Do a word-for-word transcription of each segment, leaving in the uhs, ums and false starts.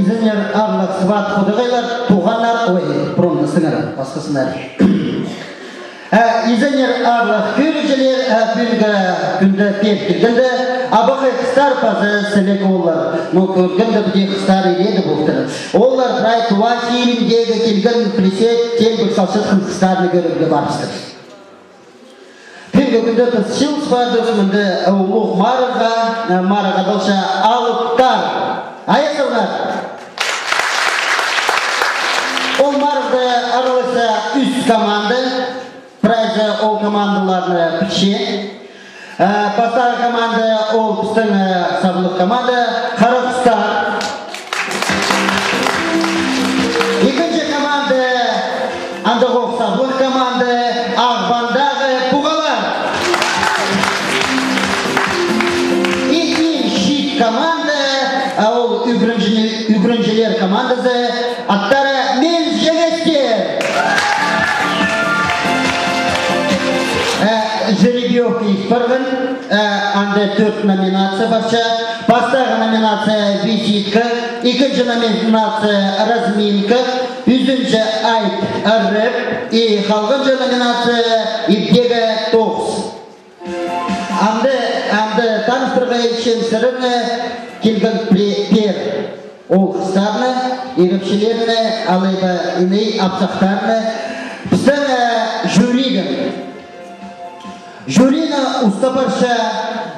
Изеннер, аарлығ сват худағайлар, туғаннар, ой, промнастыңар, пасхазыннар. Э, изеннер, аарлығ кӧрігҷілер, э, пӱӱнгі кӱнде пеер килгенде, абахай хыстар паза сіліг ооллар. Но кӧргенде, піди хыстар иреді полтыр. Олар прай Тува чиріндегі килген, пілзе, тимбіг салчатхан хыстарны кӧрерге парыбыстыр. Пӱӱнгі кӱнде піс чыылыс пардыбыс мында, э, улуғ марығға, э, марығ адалча «Алыптар». Айа салыңар. Ол марығда араласча ӱс команда. Прайзы ол командаларны пілче. Э, пастағы команда ол пістің, э, саблығ команда «Хара хустар». Ікінҷі команда, андағ ох саблығ команда, «Ағбандағы пуғалар». И иң чиит команда, а, ол ӱгренҷі-, ӱгренҷілер командазы, аттары «Мелҷегестер». Э, жеребьёвка ит парған. Э, анда тӧрт номинация парча. Пастағы номинация «Визитка», ікінҷі номинация «Разминка», ӱзінҷі «Айт, рэп» и халғанҷы номинация «Ибдегі тоғыс». Анда, анда таныстырарға итчем сірерні килген пре-, пеер ол хыстарны, ирепчілерні, алай ба ине апсахтарны, пістің, э, жюрині. Жюрины устап парча,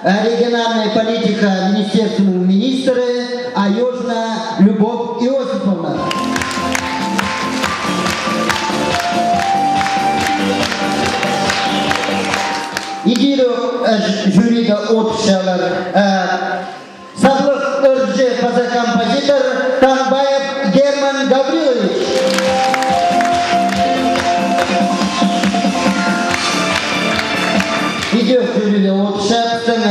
э, региональная политика министерствоның министрі Аёжина Любовь Иосифовна. Идӧк, э, ж-, жюриде одырчалар, э, саблығ ырҷы паза композитор Таңбаев Герман Гаврилович. Идӧк жюриде одырча пістің, э,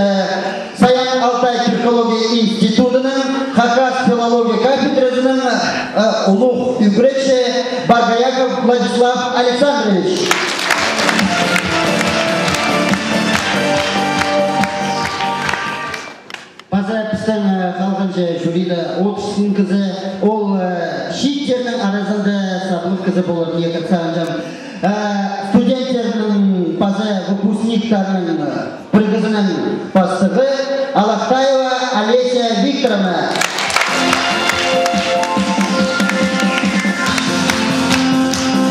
Саян-Алтай тюркология институдының хакас филология кафедразының, э, улуғ ӱгретчізі Баргаяков Владислав Александрович. Паза пістің, э, халғанҷы жюриде одырчатхан кізі, ол, э, чииттернің аразында саблығ кізі полар тіп сағынчам. Э, студенттернің паза выпускниктарның, э, пір кізінің пастығы Алахтаева Олеся Викторовна.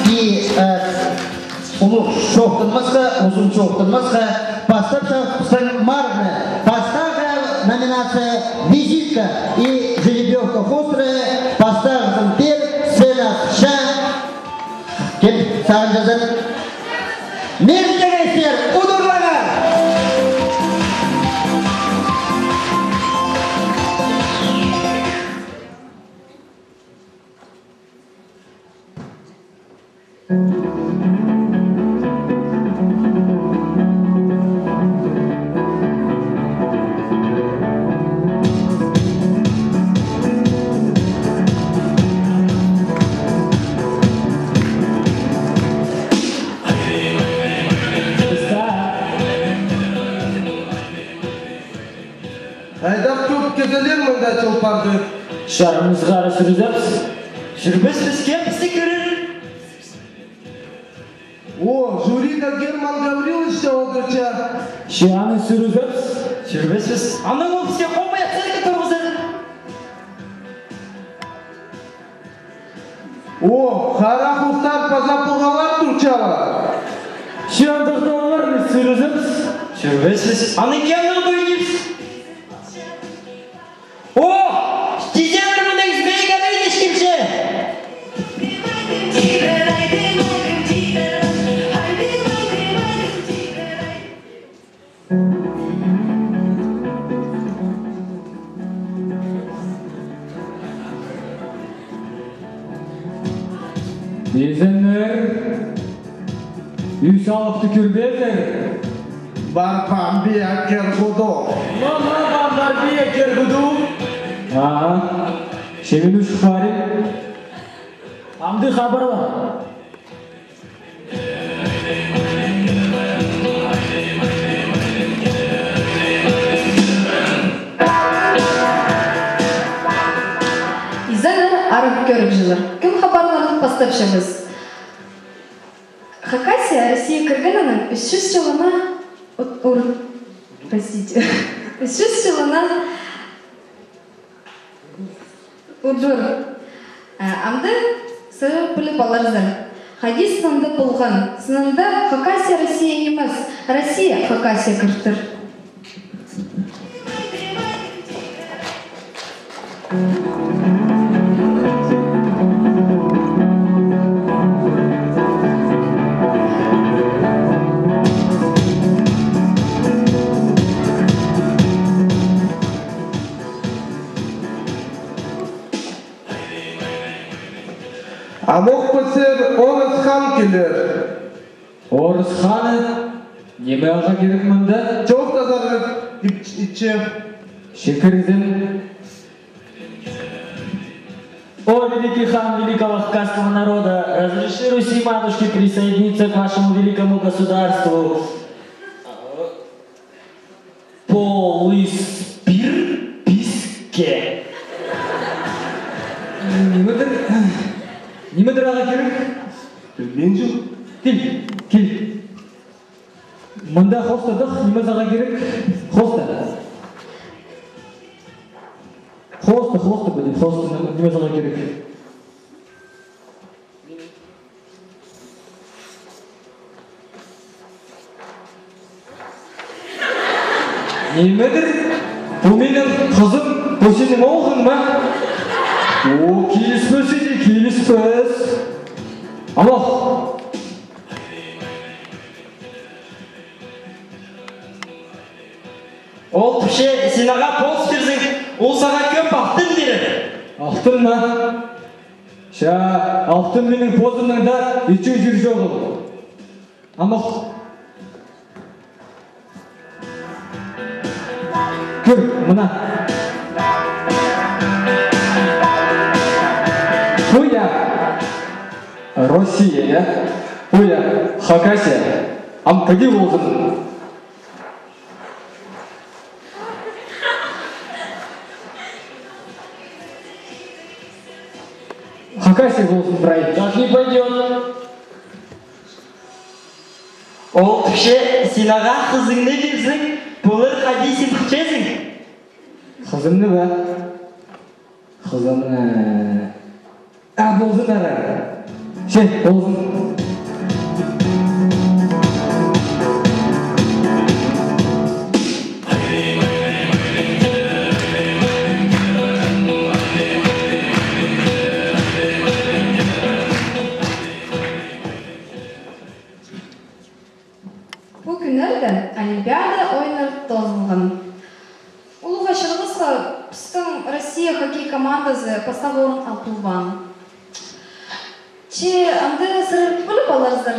И, э, улуғ чоохтанмасха, узун чоохтанмасха, пастапчабыс пістің марығны. Пастағы номинация «Визитка» и жеребьёвка хоостыра, пастағызын пеер, сцена сыхча. Кел, сағынчазар. Мелҷегестер, удурлаңар! Хайдағ тӧрт кізілер мында чыл парды? Чарымызға сӱрібіс. Сӱрібіс піске пісті кӧрер. О, жюриде Герман Гаврилович те одырча. Че аны сӱрібіс. Сӱрібіс піс. Аны ол піске хомай оценка турғызар. О, хара хустар паза пуғалар турчалар. Че андағ да оларны сӱрібіс. Сӱрібіс піс. Аны кемнің дуйнипс? О, тизеннің мының Змей Горыныч килче. Изеннер, ӱс алыпты кӧрбезер. Бар Бамбия кергуду. Мама, Бамбия кергуду. Ага. Че мин ӱс пари. Амды хабарла. Изен чыылар. Кӧп хабарларны пастапчабыс. Хакасия Россия кіргеннең ӱс чӱс чылына ут-, ур-, простите, ӱс чӱс чылына удур. Э, амды сірер піліп аларзар. Хайди сынында полған? Сынында Хакасия Россия нимес, Россия Хакасия кіртір. Амох пазар Орыс хан килер. Орыс ханы? Ниме ағаа кирек мында? Чоохтазарға ит-, итчем. Чікірзем. О, великий хан великого хакасского народа, разреши Руси матушке присоединиться к вашему великому государству. Полыспир писке. Ниме дір, ниме дір ағаа кирек? Пілбинчем. Кил, кил. Мында хоостадых, ниме сағаа кирек? Хооста. Хооста, хооста, піди, хооста, ниме сағаа кирек? Ниме дір? Пу минің хызым, пу синің оолғың ма? О, киліспес, иди, киліспес. Амох. Ол тіпче, син ағаа полыс пирзең, ол сағаа кӧп алтын пирер. Алтын ма? Ча, алтын минің позымның даа итчең чир чоғыл. Амох. Кӧр, мына. Пу я Россия, я? Пу я Хакасия. Ам піди ползын. Хакасия ползын прай. Так не пойдёт. Ол тіпче, син ағаа хызыңны пирзең, полар, хайди син хынчазың. Хызымны ба? Хызымны. А, ползын ара. Че, ползын. Пу кӱннерде Олимпиада ойыннар тоозылған. Улуғ ачырғасха, пістің Россия хоккей командазы пастағы орын ал полбаан. Че анда сірер піліп аларзар,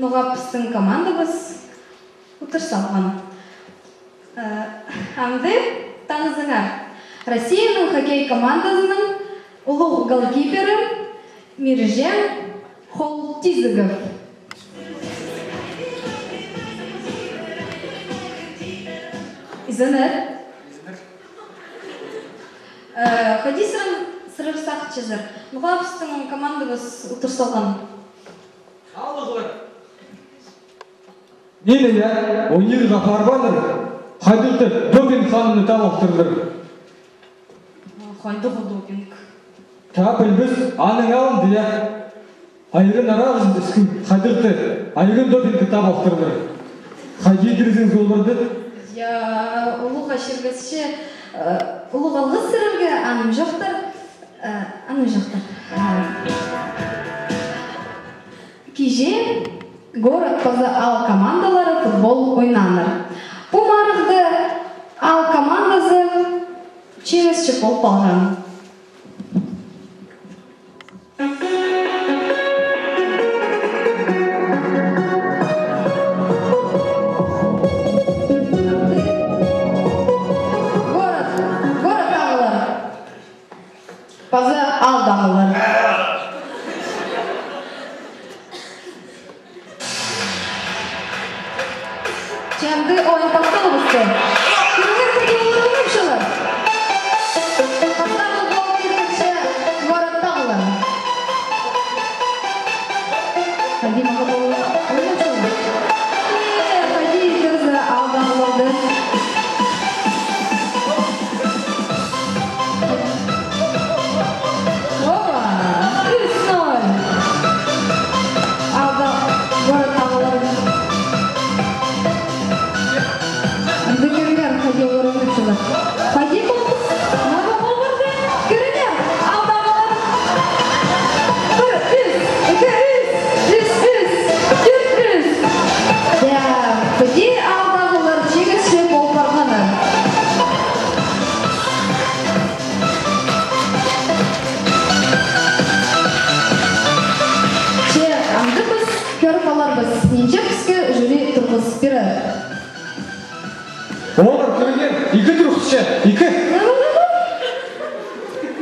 ноға пістің командабыс утыр салған. Э, амды танызыңар. Россияның хоккей командазының улуғ голкипері Миржен Холтизігов. Изеннер. Э, хайди сірер, сірер сағынчазар, ноға пістің командабыс утыр салған? Алығлар. Ниме, я, ойнирға парбааннар, хайдағ-да допинг ханымны таап алтырлар. Хайдағ допинг? Таа пілбес, аның алнында, я, айған арағазын іскен, хайдағ-да айған допингті таап алтырлар. Хайди кирзең, ол парды. Я, улуғ ачырғасчы, э, улуғ алғыс сірерге, анымҷохтар, э, анымҷохтар. Кичее город паза аал командалары футбол ойнааннар. Пу марығда аал командазы чиңісчі пол парған. Город, городтағылар. Паза аалдағылар. Че амды ойын пасталыбысты. Кӧріңер, піди олар ойнапчалар. Пастап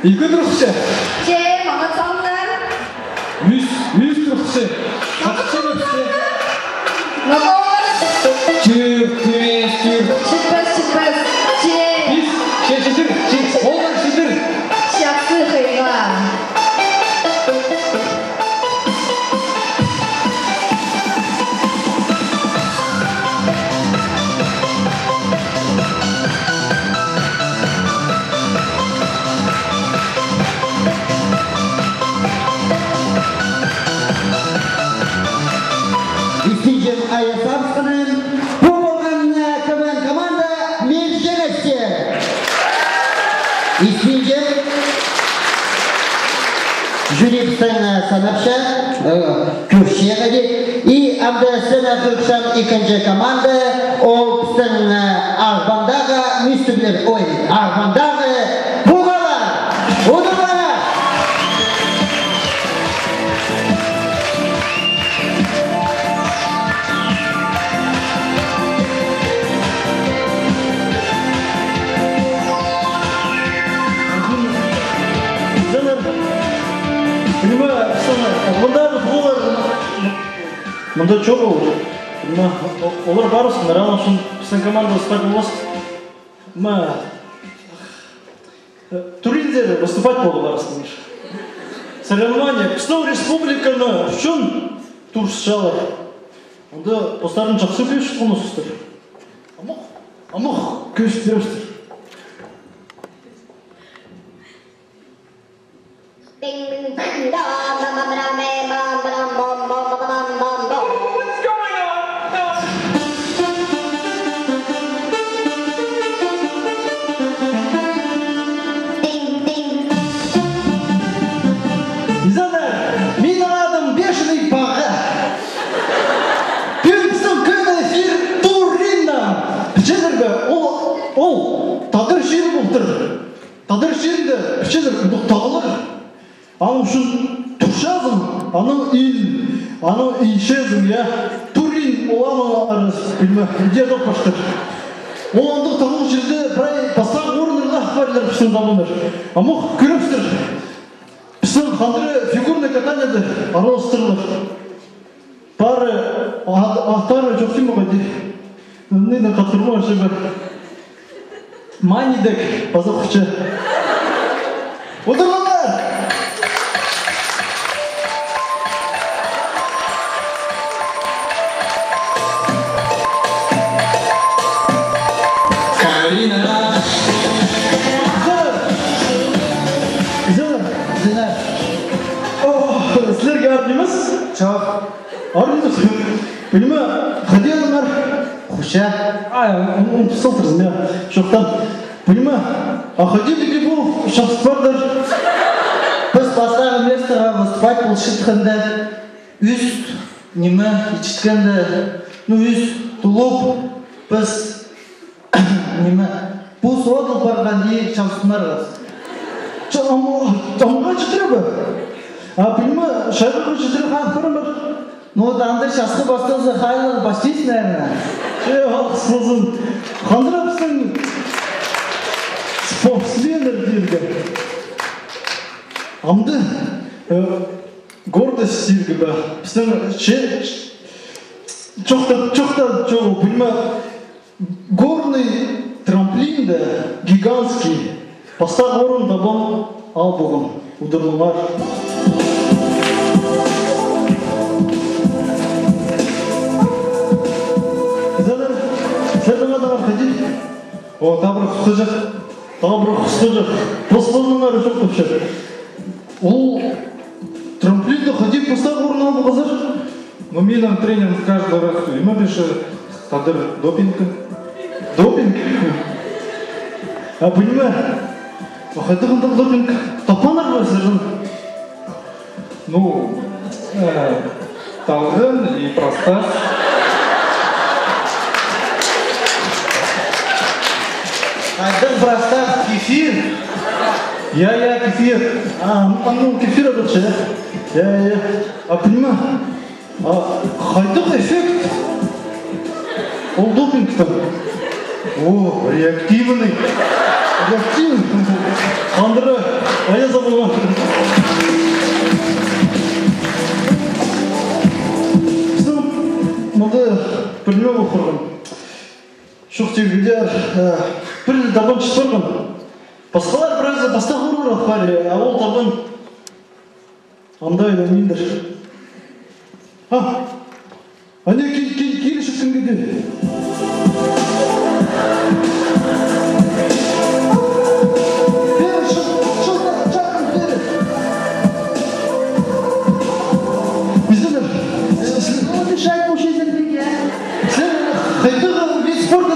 Ікі турыхча. Че, маңат салыңар. Ӱс, ӱс турыхча. Хатча ӱс. Маңат салыңар. Тӧрт, тӧрт, тӧрт. Читпес, читпес. Че. Пис, че, читір, чит, олар читір. Чахсы, хыйға. Ӱстӱнҷем Айа Сарсханнаң. Пу полған, э, КВН команда «Мин чиңісче». Ӱстӱнҷем жюри пістің, э, санапча, э, кӧрче хайди. И амды сценаа хығырчам ікінҷі команда, ол пістің, э, Ағбандағы мӱстіглер, ой, Ағбандағы пуғалар. Удурлаңар! Сенер, понимаю, сенер, мындағы пуғалар, мында чоғыл, понимаю, олар парысханнар, аның ӱчӱн пістің команда выступать полбас. Ма, э, туринзер выступать полып парысханнар. Соревнование, пістің республиканы ӱчӱн турысчалар. Анда постарын чахсы кӧрчеткен устар. Амох, амох кӧзіт пирерзер. Изеннер, минің адым Бешеный Паға. Пӱӱн пістің кӧні эфир туриннаң. Пілчезер бе, ол, ол тадар чирі полтыр. Тадар чирінде, пілчезер, удур тағлар. Аның ӱчӱн турчазың, анаң ин, анаң инчезің, я. Турин, ол анаң ары, пілме, иди адап парчатыр. Ол андағ тағлығ чирде прай пастағы орыннарда парчалар пістің табаннар. Амох кӧрерзер. Пістің хандыра фигурное катаниеде араластырлар. Пары ат-, аттары чох тимеге дее. Ниме хатхырма чіба. Манидек паза хуча. Удурлаңар! Карина! Зор! Зор! О, сірерге аар нимес? Чох. Аар нимес. Пілме, хайди адыңар? Хуча. А, ун, ун, ун, салтырзым, я. Чохтан. Пілме, а хайди піди пу чахсы пардар? Піс пастағы местоға выступать полчатханда, ӱс, ниме, итчеткенде, ну, ӱс тулуп, піс Ниме, пу содыл парған и чабыстынарға. Че, ам-, амға читіре бе? А, пілме, чайғырға читіре хан пармар. Ну, вот анда часхы пасталза, хайлығ пастирзың, наверное. Че, алғыс ползын. Хандырапсың спортсменнер тирге. Амды, э, гордость тирге бе. Пістің че, чохта, чохта, чоғыл, пілме. Горный трамплинде гигантский пастағы орын табан ал полған. Удурлаңар. Сірернің, сірернің адыңар хайди? О, табырах хысхаҷах. Табырах хысхаҷах. Пос-, позыңар чох тіпче. Ол трамплинде хайди пастағы орын ал полғазар? Ну, минің тренерім каждый раз ниме пирче, тадар допинг. Допинг? А, пілме, а хайдағ андағ допинг? Таппаннар ба сірернің? Ну, э, талған и простат. Хайдағ простат, кефир? Я, я, кефир. А, ну, кефир адалча, я? Я, я, я. А пілме, а хайдағ эффект ол допингтің? О, реактивный. Реактивный. Хандыра, а я Тигде, э, пір табанчы парған. Пасхалар піреезі пастағы орыннарға парир, а ол табан анда айланминча. А, ане кил-, кил-, килчеткенге дее. Пеер, чыл-, чыл-, чағын пеер. Пістің, с-, с-, Мешать мучайзар бе, я? Сен хайдағ вид спорта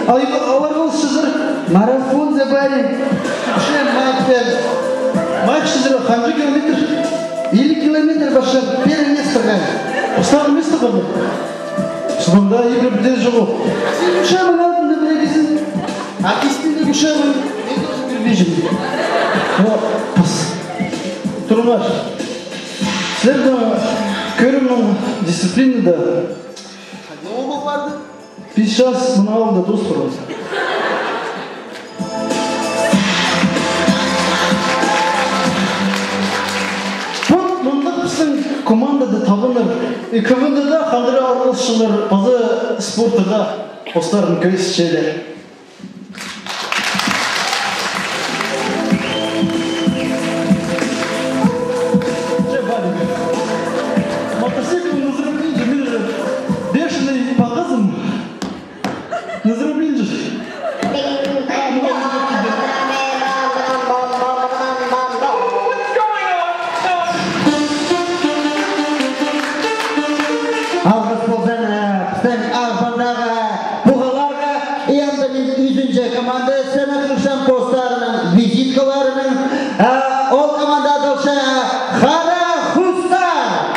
аларға алысчазар? Марафон за парень. Че, майхтар. Майхчазар, ханҷа километр? Илиг километр парчам, пір местоға. Пастағы местоға ба? Субанда ибіре пілдірі чоғыл. Сен кӱшеме алдында пілдірзің. А кистінде кӱшеме. Мен тоже пілбинчем. Но, пас. Турыңар. Сірернің кӧрімнің дисциплинада. Хайда ол парды? Пис час мының алнында тоос парған. Вот мындағ пістің командада табынар. И КВН-да даа хандыра араласчалар, паза спортта даа постарын кӧзітчелер. Че, Вадик, мотоцикл назрабинча, мин же бешеный по газам. Назрабинча. Алғыс ползын, э, пістің Ағбандағы пуғаларға. И анда мин ӱзінҷі команда сыны хығырчам постарының визиткаларының, а, ол команда адалча «Хара хустар».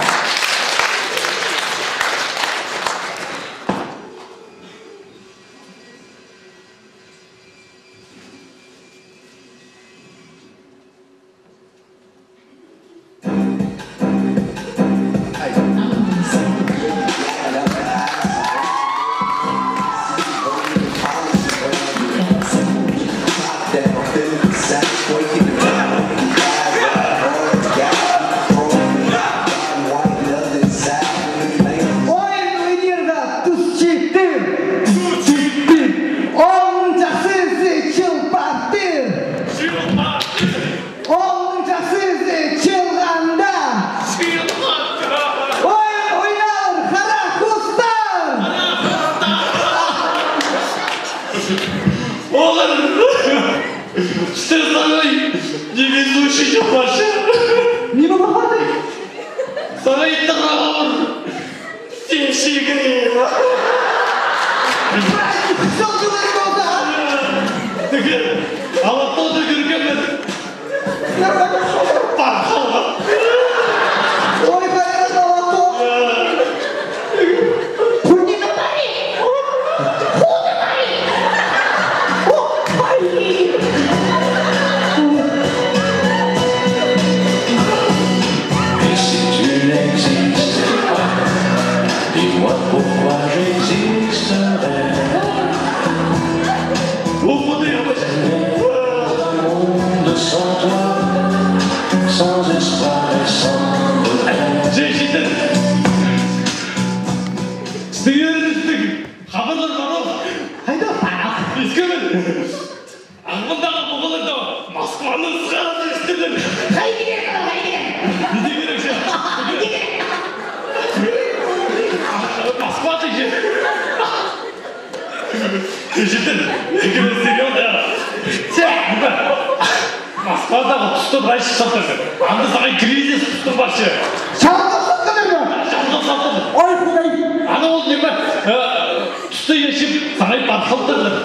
Ойын ойнирға тус читір! Тус читір! Оң чахсызы чыл партыр! Чыл партыр! Оң чахсызы чылғанда. Чылғанда. Ойын ойнар хара хустар. Хара хустар. Олар. Сен сағай невезучий чаппашы. Ниме парды? Сағай тағауыр. Сен шигірі. Тігі, алатауды кӧргенмін. Пархалға. Ой, хайран алатау. Пурнина пари. Худа пари. О, пари. Et si tu n'existais pas, dis-moi pourquoi j'existerais. Dans un monde sans toi, sans espoir et sans haine. Че, читір. Сірернің хабарлар пар ол. Хайда пар ол? Искемін. Ағбандағы пуғаларда Москваның сығарады істедім. Хайди кирек ол, хайди кирек. Иди кирек че. Иди кирек. Москва тіҷе. Читір. Иди кирек, серьёзно. Че, Москвадағы тусты прай чыхсап турзың. Анда сағай кризис тусты парча. Чалғап сатханнар ма? Чалғап сатханнар. Ой, Худай. Ана ол ниме, э, тусты ечіп, сағай пархалтырлар.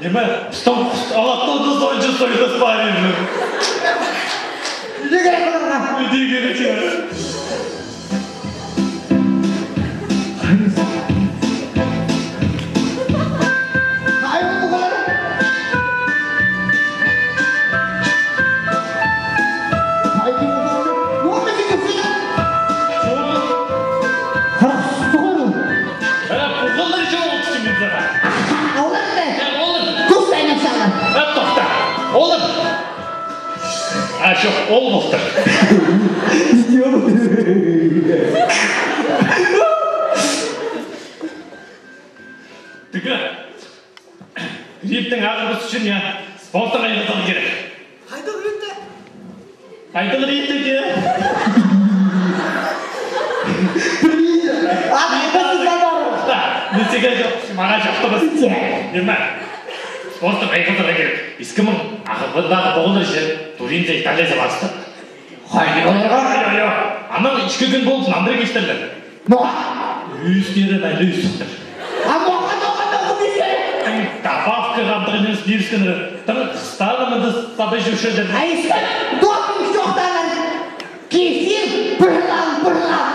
Ниме, пістің алатауды сойынча сойдас парир. Иди кирек оларға. Иди кирек, я. Хайда олар? Хайда олар? Олар да. Олар. Кус айнап салған. Э, тохта. Олар. А, чох, ол полтыр. Тігі. Грипптең арығыбыс ӱчӱн, я, спортха айғазарға кирек. Хайдағ ретте? Хайдағ ретте, я? Ах, мин сағаа чоохтабас. Ниме? Спортха айғазарға кирек. Ікі муң Ағбандағы поғалар че Туринзер, Италиязар парыстыр. Хайди оларға? Йо, йо. Анаң ікі кӱн полып нандыра килтірлер. Ноға? Ӧстері наа ӧстір. А ноға, ноға, ноға дезер? Добавка хандығ нимес пирібіскеннер. Тың хыстағ мында саба чӧрчелер. А ікі допинг чоохтааннар. Кефир, пырлаң, пырлаң.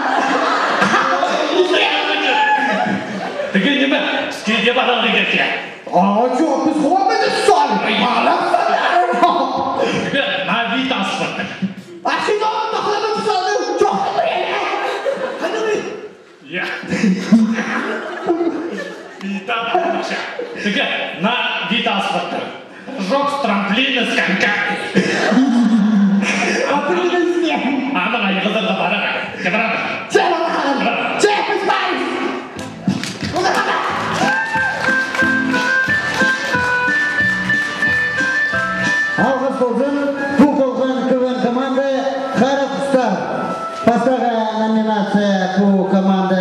Тігі ниме, піске дее парарға кирек, я. А чох, піс хомыны сал. Парар. Тігі наа Витас пастыр. А сен оған тахланып салдың, чох, пірее. Хайда, я. Витас пастыр. Тігі наа Витас пастыр. Прыжок с трамплина с коньками. Анаң айғазарға парарға. Че, парамын. Че, парамын. Че, піс парибыс. Алғыс ползын. Пу полған КВН команда «Хара хустар». Пастағы номинация пу команда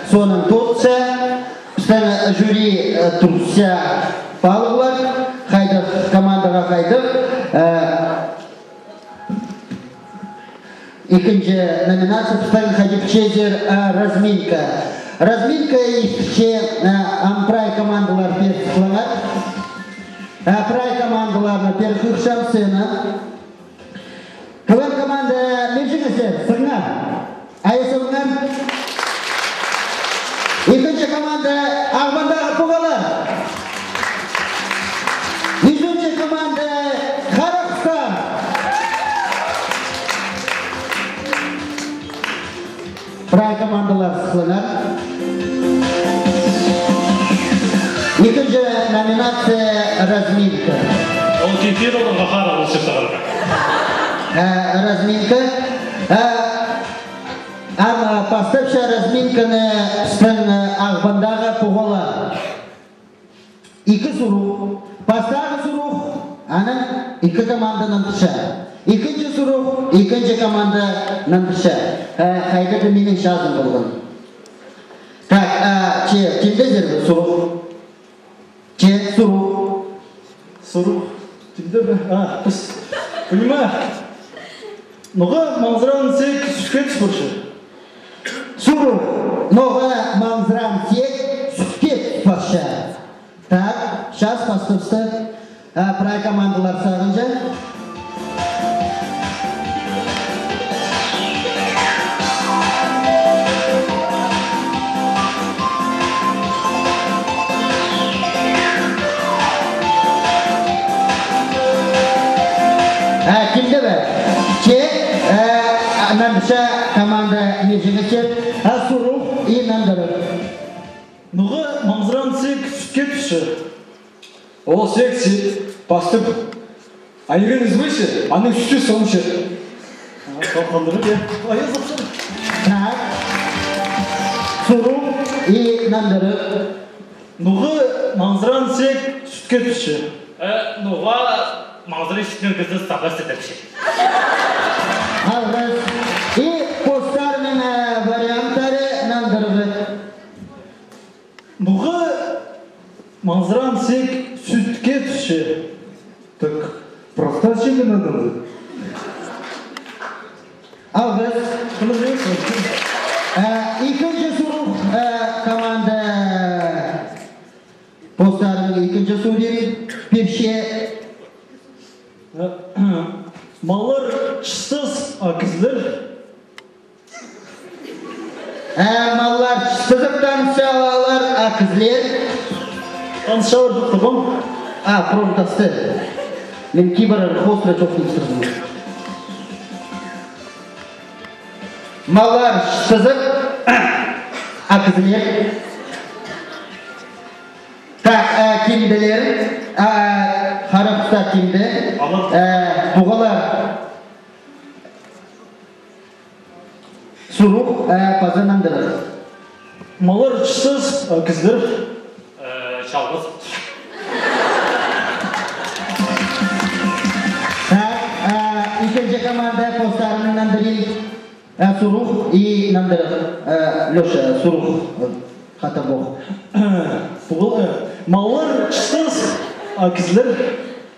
соонаң тоозылча. Пістің жюри, э, турча палығлар, хайдағ командаға хайдағ, э, ікінҷі номинация пістің хайди пілчезер, э, разминка. Разминка истіпче, э, ам прай командалар пеер сыхлаңар. Э, прай командаларны пеер хығырчам сцена. КВН команда, мин чиңісер, сығыңар. Ай, сығыңар. Ікінҷі команда, Ағбандағы пуғалар. Ӱзінҷі команда, Хара хустар. Прай командалар сыхлаңар. Ікінҷі номинация — разминка. Ол кефир оларға хара ол сыхлаңар. Э, разминка. Э, ам, э, пастапча разминканы пістің, э, Ағбандағы пуғалар. Ікі сурығ. Пастағы сурығ, анаң ікі команда нандырча. Ікінҷі сурығ, ікінҷі команда нандырча. Э, хайдағ-да минің чазым полған. Так, а, че, тимдезер бе сурығ? Че, сурығ. Сурығ. Тимде бе? А, піс. Понимаю. Ноға маңзыраан сек сӱтке тӱс парча? Сурығ. Ноға маңзыраан сек сӱтке тӱс парча? Так, час пастабысты. А, прай командалар сағынча. А, тимде бе? Че, а, нандырча команда, мин чиңісер, а, сурығ и нандырығ. Ноға маңзыраан сек сӱтке тӱсче? Ол сек сӱт пастап айран ӱзбеезер, аның сӱтӱ сомча. А, толғандырып, я. Ай, азапсың. Так. Сурығ и нандырығ. Ноға маңзыраан сек сӱтке тӱсче? Э, ноға маңзыра сӱтнең кізі саба сідірче? Алғыс. И постарының, э, варианттары нандырығ. Ноға маңзыраан сек сӱтке тӱсче? Так, просто очевидно, да. Алғыс. Э, ікінҷі сурығ, э, команда постарының ікінҷі сурығын пирче. Э, маллар чыстас, а кізілер Э, маллар чыстазып таныс чалалар, а кізілер? Таныс чалалар тоғын. А, пробтасты. Мин кибір хостыра чоохтап турдым. Маллар чыстазып, а кізілер? Так, э, тимделер, э, хара хустар тимде. Алар. Э, пуғалар. Сурығ, э, паза нандырығ. Маллар чыстас, а кізілер? Э, чалғыс. Андрей, э, сурығ и нандырығ, э, Лёша, сурығ, э, хатабох. Пу, э, маллар чыстас, а кізілер,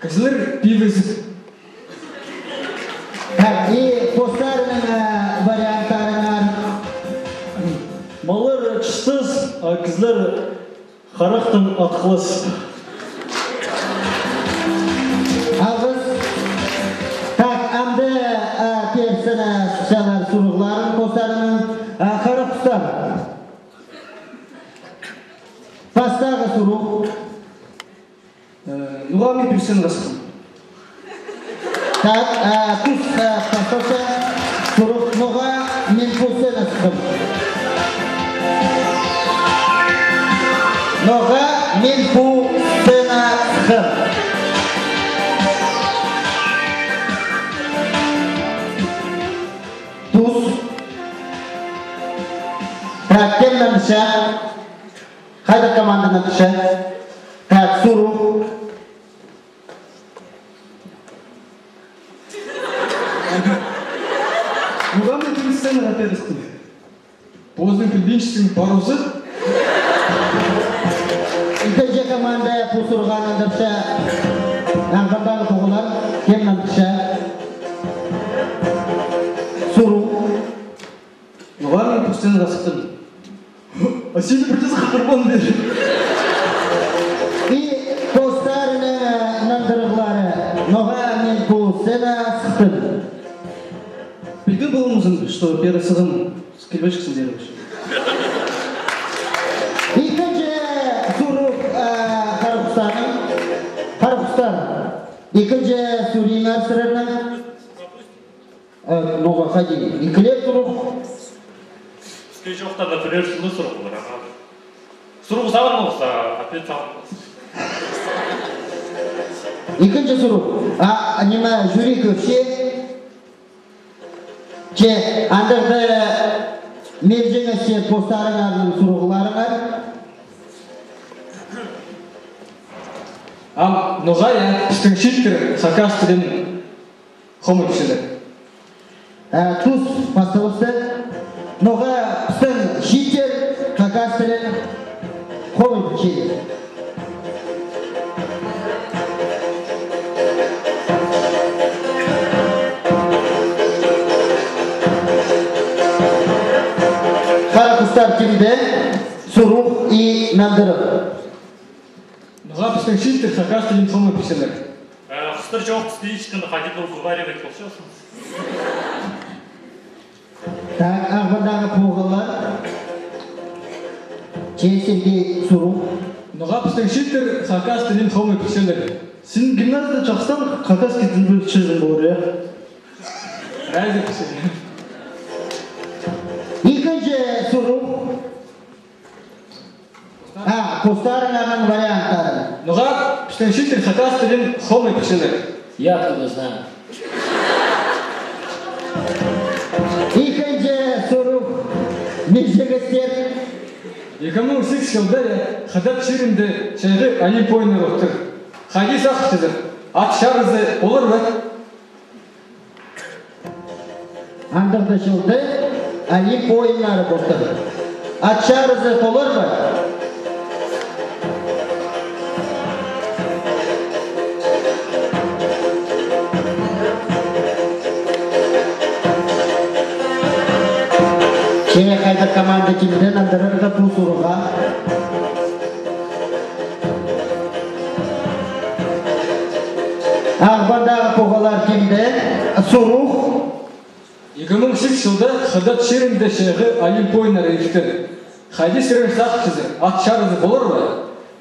кізілер пиво ізіп. Так, и постарының, э, варианттарыңар. Маллар чыстас, а кізілер харахтаң атхылас. Алғыс. Так, амды, э, пеер сынап салар сурығларын постарының, э, харах хустар. Пастағы сурығ. Э, ноға мин пу сценаға сыхтым? Так, а, тус, а, пасталча сурығ, ноға мин пу сценаға сыхтым? Ноға мин пу сценаға сыхтым? Тус. Так, кем нандырча? Хайдағ команда нандырча? Так, сурығ. Ноға мин пу сценаға пеер сыхтым? Позының пілбинчеткен парузы. Ікінҷі команда пу сурығға нандырча. Ағбандағы поғалар, кем нандырча? Сурығ. Ноға мин пу сценаға сыхтым? А син пірдеезі хабар пар ба? И постарының нандырығлары. Ноға мин пу сценаға сыхтым? Пілген полғам, что пеер сығам, килбеҷіксің пеер. Ікінҷі сурығ, а, харах хустарның. Харах хустар. Ікінҷі сурығ сірернің. Э, ноға хайди, ікілеп сурығ. Піске чоохтанда пірер сынды сурығ полар, аға. Сурығ сағын полза, ответ сағын полза. Ікінҷі сурығ. А, ниме, жюри кӧрче. Че, андағда мелҷеңестер постарыңарның сурығларыңар. Ам, ноға, я, пістің чииттер хакас тілін хомай пілчелер. Э, тус пасталысты. Ноға пістің чииттер хакас тілін хомай пілчелер? Харах хустар, кемде сурығ и нандырығ? Ноға пістің чииттер хакас тілін хомай пілчелер? Э, хустар чоохтасчатханда хайди разговаривать полчазың. Так, Ағбандағы поғалар. Че, Сергей, сурығ. Ноға пістің чииттер хакас тілін хомай пілчелер? Син гимназияда чахсы хакас тілін пілчезің полар, я? Разница. Ікінҷі сурығ. А, постарыңарның варианттары. Ноға пістің чииттер хакас тілін хомай пілчелер? Я откуда знаю? Ікінҷі сурығ. Мелҷеңестер. Ікі муң сигіс чылда Хыдат чирінде чайғы Олимп ойыннары ӧтті. Хайди сағынчазар, ат чарызы полар ба? Андағ даа чылда Олимп ойыннары полтыр. Ат чарызы полар ба? Че, хайдағ команда килді нандырарға пу сурығға? Ағбандағы поғалар килді. Сурығ. Ікі муң сигіс чылда Хыдат чирінде чайғы Олимп ойыннары иртер. Хайди сірер сағынчазар, ат чарызы полар ба?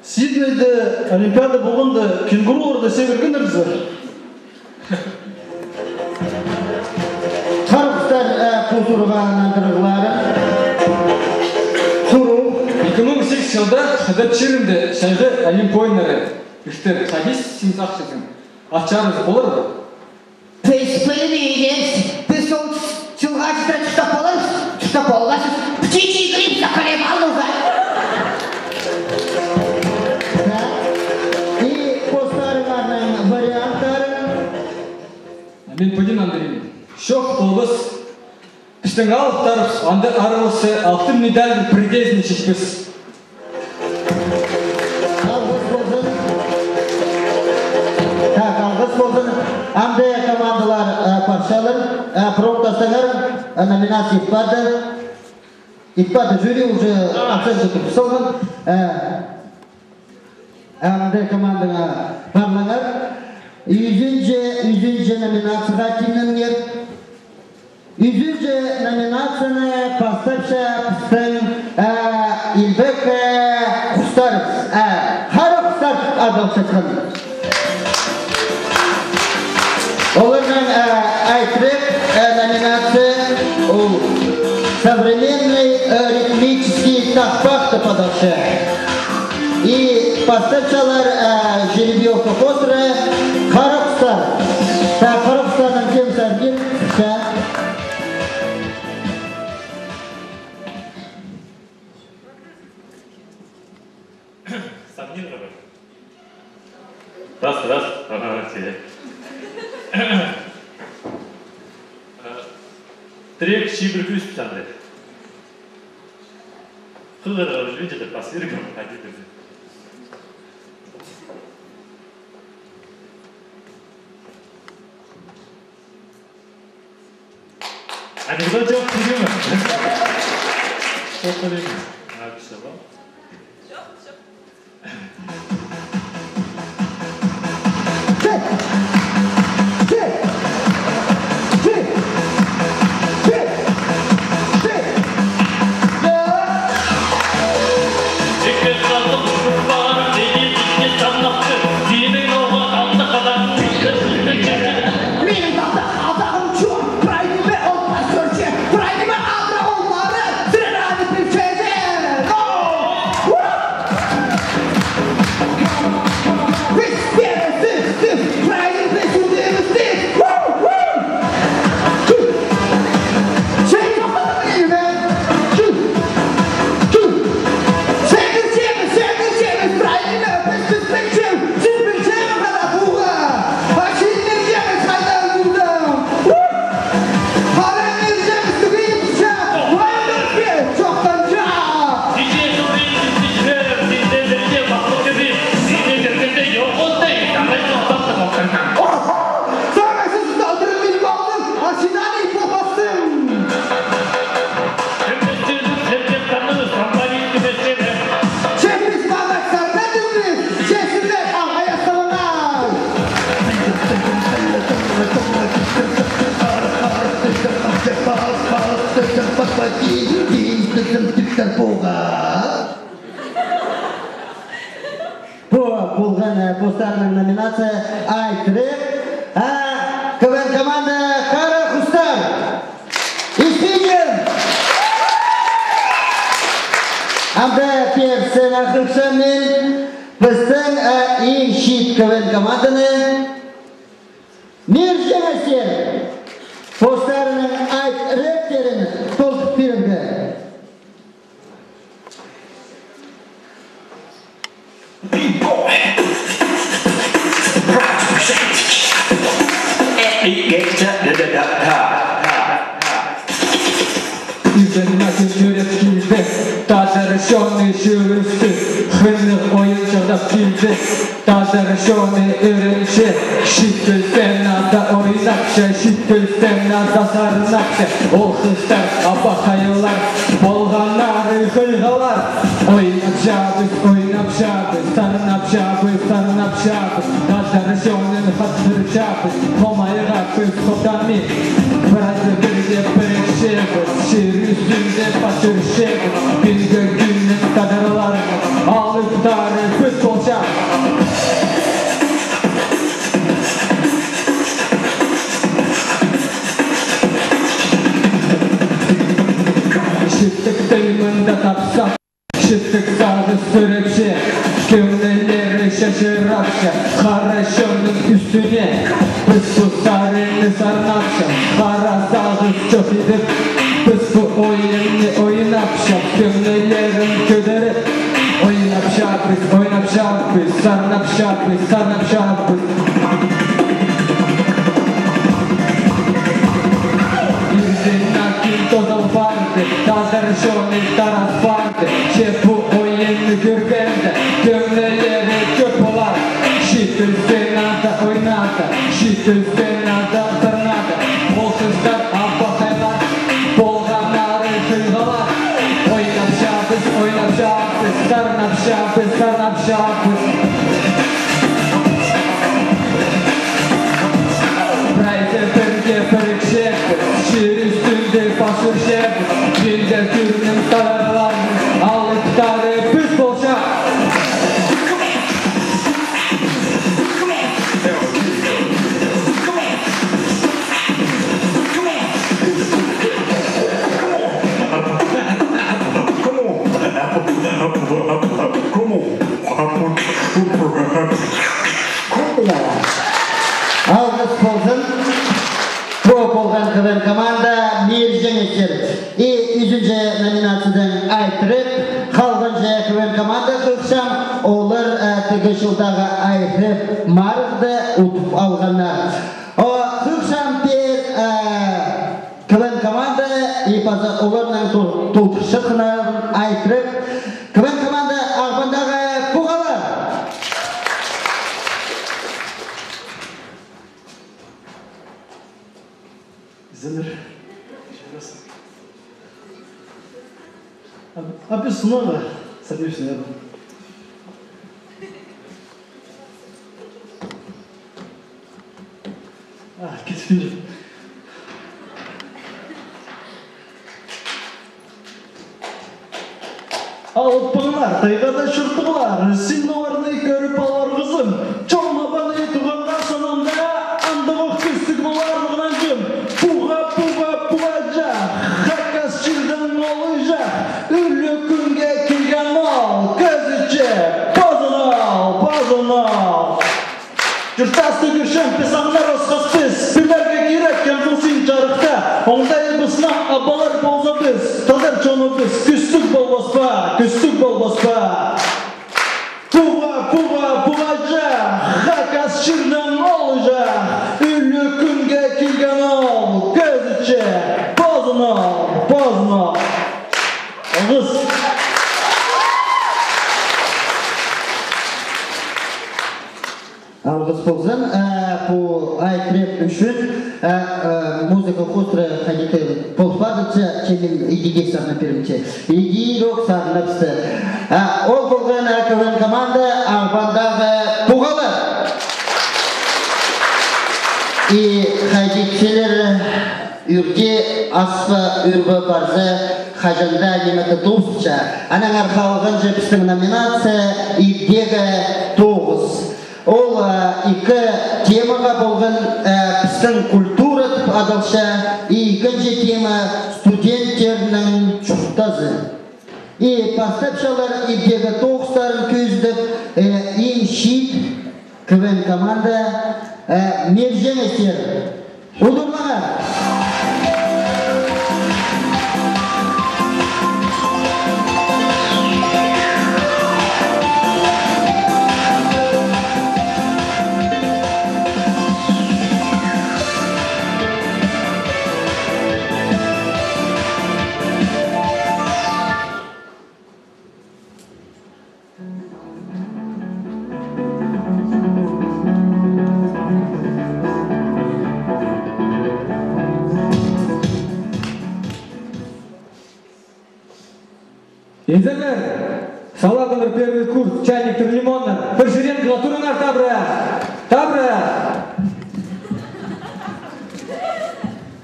Сиднейде Олимпиада полғанда кенгуруларны сибіргеннер зе. Харахтар, э, пу сурығға нандырығлары. Сурығ. Ікі муң сигіс чылда Хыдат чирінде чайғы Олимп ойыннары иртер. Хайди син сағынчазың, ат чарызы полар ба? Піс пілбинчебіс, піс ол чылға читіре чуртап поларбыс, чуртап полбаспыс, пічии чигірим, сахалем алуға. И постарыңарның варианттары. Мин піди нандырим. Чох полбас, Саңай алыптарыбыс, анда араласча алтын медальды пірдеезін читпес. Алғыс ползын. Так, алғыс ползын. Амды командалар, э, парчалар, э, промтастаңар, э, номинация ит парды. Ит парды, жюри уже оценка турғыс салған. Э, амды командаға парлаңар. Ӱзінҷі, ӱзінҷі номинацияға тимненіңер. Ӱзінҷі номинацияны пастапча пістің, э, илбек, э, хустарыбыс, э, хара хустар адалчатхан. Оларның, э, айтырығ, э, номинация ол современный, э, ритмический тахпах тіп адалча. И пастапчалар, э, жеребьёвка хоостыра хара хустар. Так, хара хустарның кем саргин, так. Сағынирға бар. Раз, раз. Ага, че. Э, трек «Чибіргі ӱс» пісанды. Хығырға, видите, пасиргам, хайди пирзе. Анекдот чох, тигеме? Чох, тигеме? А, пісте ба? Чох, чох. Минің тағда азағым чох, прайдиме ол пасторче, прайдиме адыра ол мары, сірер аны пілчезер. О! Піс пері сіс, сіс, прайдиме піс ӱрдіміс сіс. О! О! Чу! Чу! Чу! Чу! Сен пілчезер, сен пілчезер, прайдиме піс, піс пілчебіс. Син пілчезер, хайда пуға? А син пілчезер, хайда пуға? У! Харан пілчезер, кӧбейінче, вайнырға чоохтанча. Иде турин, синдерге махтал кӧбей, сине кіргенде йоғынды, аңай тоқтап тоғынған. Охо! Сағай сызды алдырып ил малдың, а син аны ит полбассың. Пу полған, э, постарының номинация «Айтырығ». А, КВН команда «Хара хустар». Испиген! Анда пеер сцена хығырчам мин пістің, а, иң чиит КВН команданы. Мирҷеңестер! Постарының айтырығтарын толдырып пиріңер. Ӱзін мағаа чӱрек килді, тадар чоны чӧрісті, хынығ ойын чыдап килді. Тадар чоны ӧрінче, чиит піл сценада ойнапча, чиит піл сценада сарнапча. Ол хыстар, абахайлар, полғаннары хыйғалар. Ойнапчабыс, ойнапчабыс, сарнапчабыс, сарнапчабыс. Тадар чонын хаттырчабыс, хомайғабыс хотамин. Піреезі пірдее пірікчебіс, чир ӱстӱнде пас ӱрчебіс. Пӱӱнгі кӱннің тадарларын алыптары піс полчабыс. Читік тіл мында тапсам, читік сағыс сӱрепче, кӧңнілері чачырапча хара чонның ӱстӱне. Піс пу сарынны сарнапча, хара сағыс чох идіп, піс пу ойынны ойнапча, кӧңнілерін кӧдіріп. Ойнапчабыс, ойнапчабыс, сарнапчабыс, сарнапчабыс. Ирден ағыл тооза Чоны тараспарды, че пу ойынны кӧргенде, тӧңнілері кӧп полар. Читіл сценада ойнады, читіл сценада сарнады. Полчыстар, апахайлар, полғаннары хыйғалар. Ойнапчабыс, ойнапчабыс, сарнапчабыс, сарнапчабыс. Прайзы пірге пірікчебіс, чир ӱстӱнде пас ӱрчебіс, пілдек тӱрнің сарайларын алыптары піс полча. Алғыс ползын. Пу полған КВН команда «Мир жеңістер». И ӱзінҷі номинациядаң «Айт рэп». Халғанҷы КВН команда «Хыхчам», олар, э, тігі чылдағы «Айт рэп» марығда утып алғаннар. О, «Хыхчам» пеер, э, КВН команда и паза оларның ту-, толдырчатханы «Айт рэп». КВН команда Ағбандағы «Пуғалар». Изеннер. А, а піс сынарға сабирбыс, я. А, китпинче. Алыппаңнар тайғада чуртағлар, син оларны кӧріп аларғызың. Чон лабаны туғанға санаңда, андағох кӱстіг поларлығ нанҷым. Пуға, пуға, пуғаҷах, хакас чирдең олыҷах. Ӱлӱкӱнге килген ол, кӧзітче, позын ол, позын ол. Чуртасты кӧрчем, піс аңнар осхаспыс. Пілерге кирек, кем сыл син чарыхта. Оңдайыбыснаң абалар ползабыс, тадар чоныбыс кӱстіг полбас па, кӱстіг полбас па. Пуға, пуға, пуғаҷах, хакас чирдең олыҷах. Ӱлӱкӱнге килген ол, кӧзітче, позын ол, позын ол. Алғыс. Алғыс ползын, э, пу «Айт рэп» ӱчӱн, э, э, музыка хоостыра хайди-да пол парча, че мин идӧк сарнап пирем че. Идӧк сарнапча. Э, ол полған, э, КВН команда Ағбандағы «Пуғалар». И хайди тилер, ӱрде аспа, ӱр бе парза, хаҷан даа ниме-де тоозылча. Аннаңар халғанҷы пістің номинация «Ибдегі тоғыс». Ол, э, ікі темаға полған, э, пістің культура тіп адалча, и ікінҷі тема студенттернің чуртазы. И пастапчалар ибдегі тоғыстарын кӧзідіп, э, иң чиит КВН команда, э, «Мир жеңістер». Удурлаңар! Изеннер, салағаннар первый курс, чайниктер, лимоннар, пір чирдең киле турыңар, табырах! Табырах!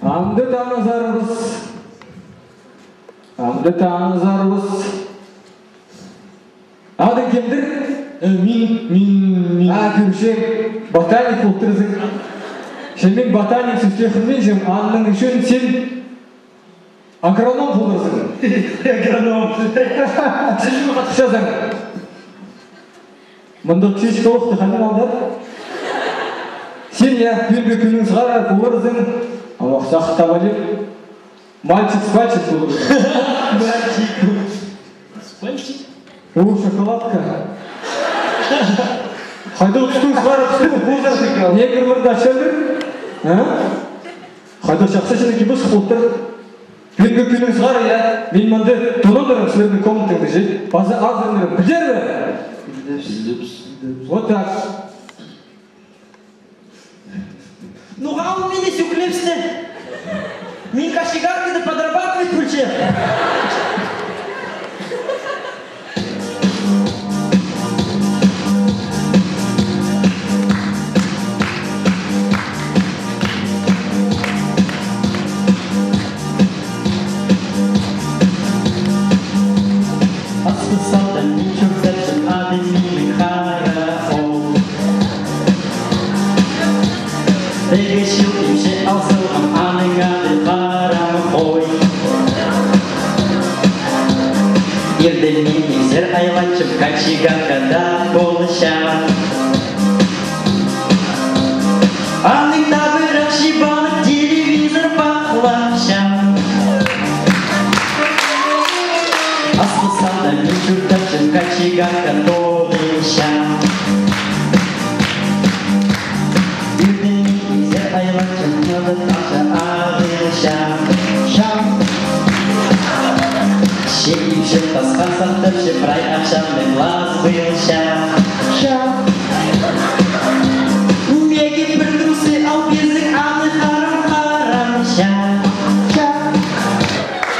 Амды танызарбыс. Амды танызарбыс. Адың кемдір? Э, мин, мин, мин. А, кӧрчем, ботаник полтырзың. Че мин ботаник сӧсті хынминчем, аның ӱчӱн син агроном поларзың. Агроном. Сен чӱгӱр хатхазың. Мында птичкалыхты ханнап алдар. Син, я, пӱӱнгі кӱннің сығара поларзың. Амох сахтап алып. Мальчик с пальчик полар. Мальчик с пальчик? О, шоколадка. Хайдағ тустың сығара, тустың полза, негрлерді ачалар. А? Хайдағ чахсы чіні кибіс полтыр. Пӱӱнгі кӱннің сығара, я, мин мында тонаң сірернің комнатаңда чи, паза азыраннарың, пілдірер бе? Пілдірбіс. Вот так. Ноға ол мині сӧклепсті? Мин кочегаркада подрабатывать полчам. Аспысалда мин чуртапчам, ады минің Хара ол. Ікі чыл ипчі ал салғам, аның ады Харам хой. Иртен мин ибзер айлатчам, кочегаркада полчам. Аның табырах чибалып, телевизор пахлапчам. Аспысалда мин чуртапчам, кочегарка тоғынчам. Иртен мин ибзер айлатчам, мында тахча ағылчам. Чам. Че ипчі тасха сахтапчам, прай ахчамны класс пылчам. Чам. Меге пір туссаң, ал пирзең, аны Харам, Харам, чам. Чам.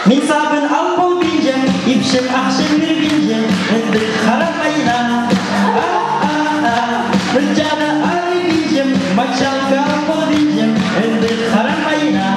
Мин сабын ал полбинчам, ипчім ахча пирбинче, ындығ харам айна. А-а-а, мынҷа даа арыбинчам, мочалка ал полбинчам, ындығ харам айна.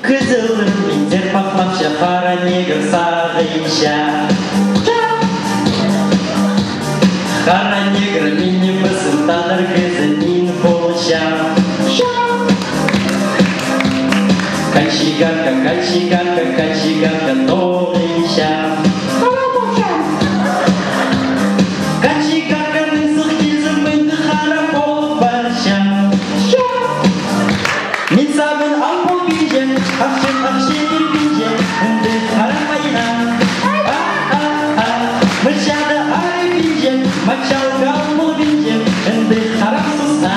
Кізілер минзер пахлапча, хара негр сағынча. Хара негр мині пызын танар кізі мин полчам. Кочегарка, кочегарка, кочегарка тоғынча. Кочегарканың сых килзін, мында хара пол парча. Мин сабын ал полбинчам, ахчам ахча пирбинче, ындығ харам айна. А-а-а, мынҷа даа арыбинчам, мочалка ал полбинчам, ындығ харам сусса.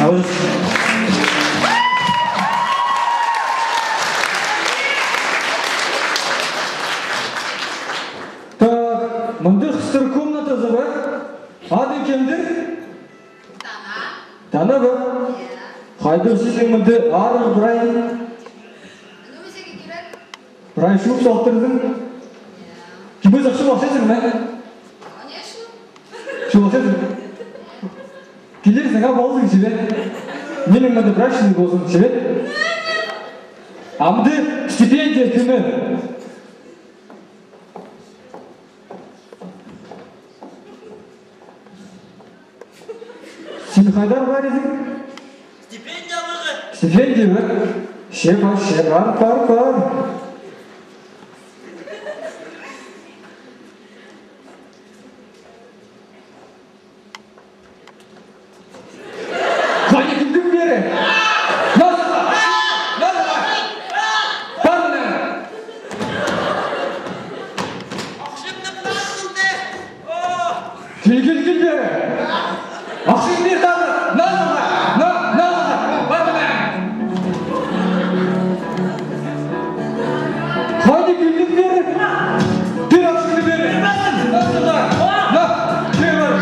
Алыс. Так, мында хыстар комнатазы пар. Адың кемдір? Тана. Тана ба? Иә. Хайдағ синің мында арығ прай? Прай чуып салтырзың? Иә. Кибе сахчы полчазың ма? Конечно. Чуып салтырзың. Килерзің, а, ползың, чебер. Минің мында прачный ползың, чебер. А мында стипендия кӧні. Син хайдар парирзың? Стипендия аларға. Стипендия ба? Че, пар, че, пар, пар, пар. Хайди килдің пеер? Назарға! Назарға! Пар мына! Ахчамны пар мында! О! Кил, кил, кил пеер! Ахчамны пар! Назарға! На, назарға! Пар мына! Хайди килдің пеер? Пеер ахчаңны пеер! Назарға! На, пеер!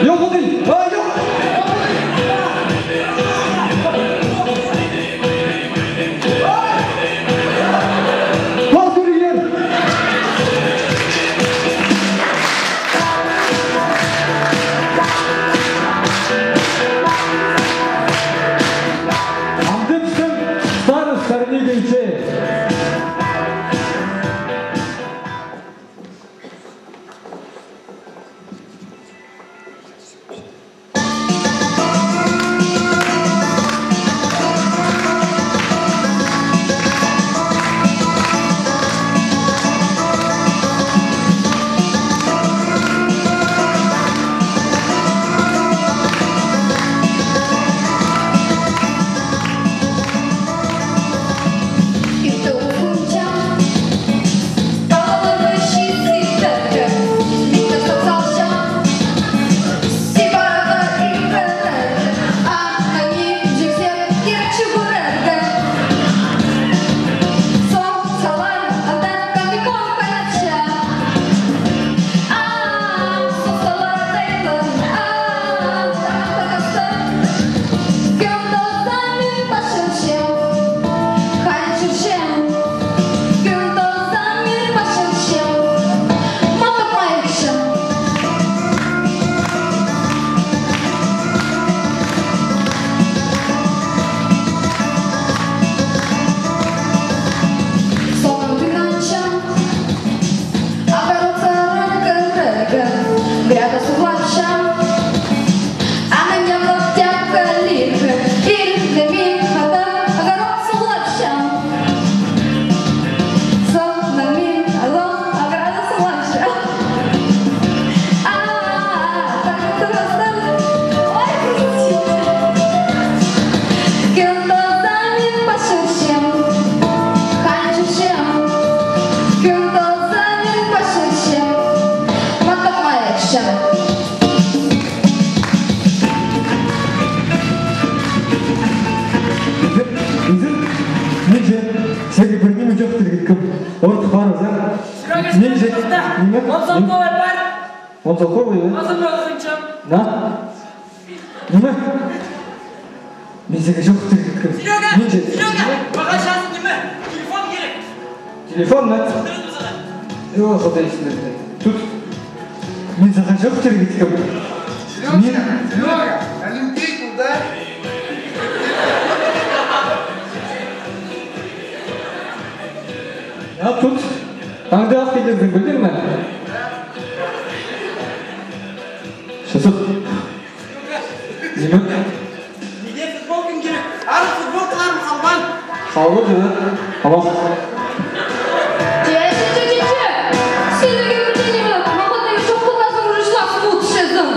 Йоғыдый! А, йоғыдый! Пар кӧріңер! Ниме? Ниме? Он салковай пар. Он салковай, я? Азын, азынчам. На. Ниме? Мин сағаа чоохтирға киткем. Серёга! Мин че- Серёга! Мағаа чазын ниме? Телефон кирек. Телефон, на? Сындырдым сағаа. О, Худай сынды. Тут. Мин сағаа чоохтирға киткем. Серёга, мин- Серёга, а людей куда? Я тут. Таңда ах килерзің, пілдің ме? Чысых. Ниме? Неге футболкаң кирек? Арығ футболкаларым халбаан. Халбаан, я. Амох. Че, че, че, че, че! Сен неге пірдеңе, мағаа неге чоохтазың, уже час мут чезің.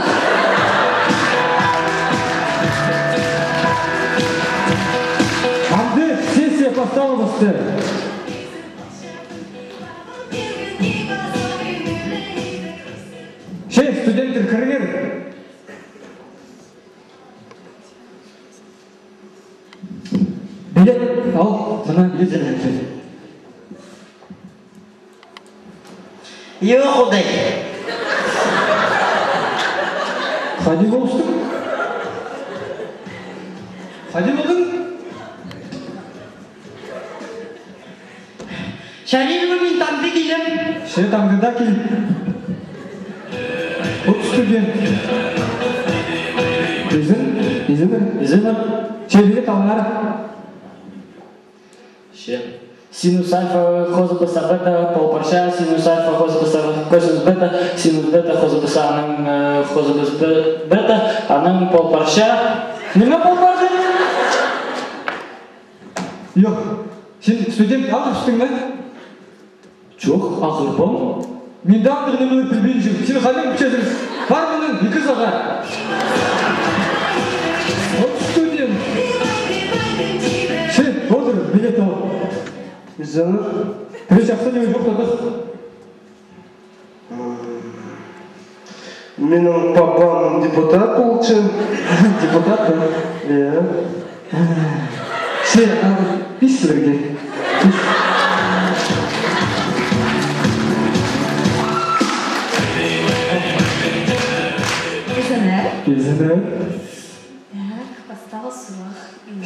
Амды сессия пасталыбысты. Че, студенттер, кіріңер. Билет ал, мына билет. Йо, Худай. Хайди полыстың? Хайди полдың? Чарир ба, мин таңда килем. Че, таңда даа кил. От студент. Изен, изен, изен. Че, билет алыңар. Че. Синус альфа хозыбысса бета, пол парча, синус альфа хозыбысса, косинус бета, синус бета хозыбысса, анаң, э, хозыбыс бе-, бета, анаң пол парча. Ниме пол парды? Йох, син студент ағырыбыстың ма? Чох, ағырбаам. Мин даа андағ нимелер пілбинчем. Син хайдаң пілчезің? Пар мының, ікі сағат. От студент. Че, одыр, билет ал. Изеннер. Пірее чахсы ниме чоохтадых. Минің папам депутат полча. Депутат па? Иә. Че, аны пис сілерге. Пис. Изеннер. Изеннер. Так, пастағы сурығ.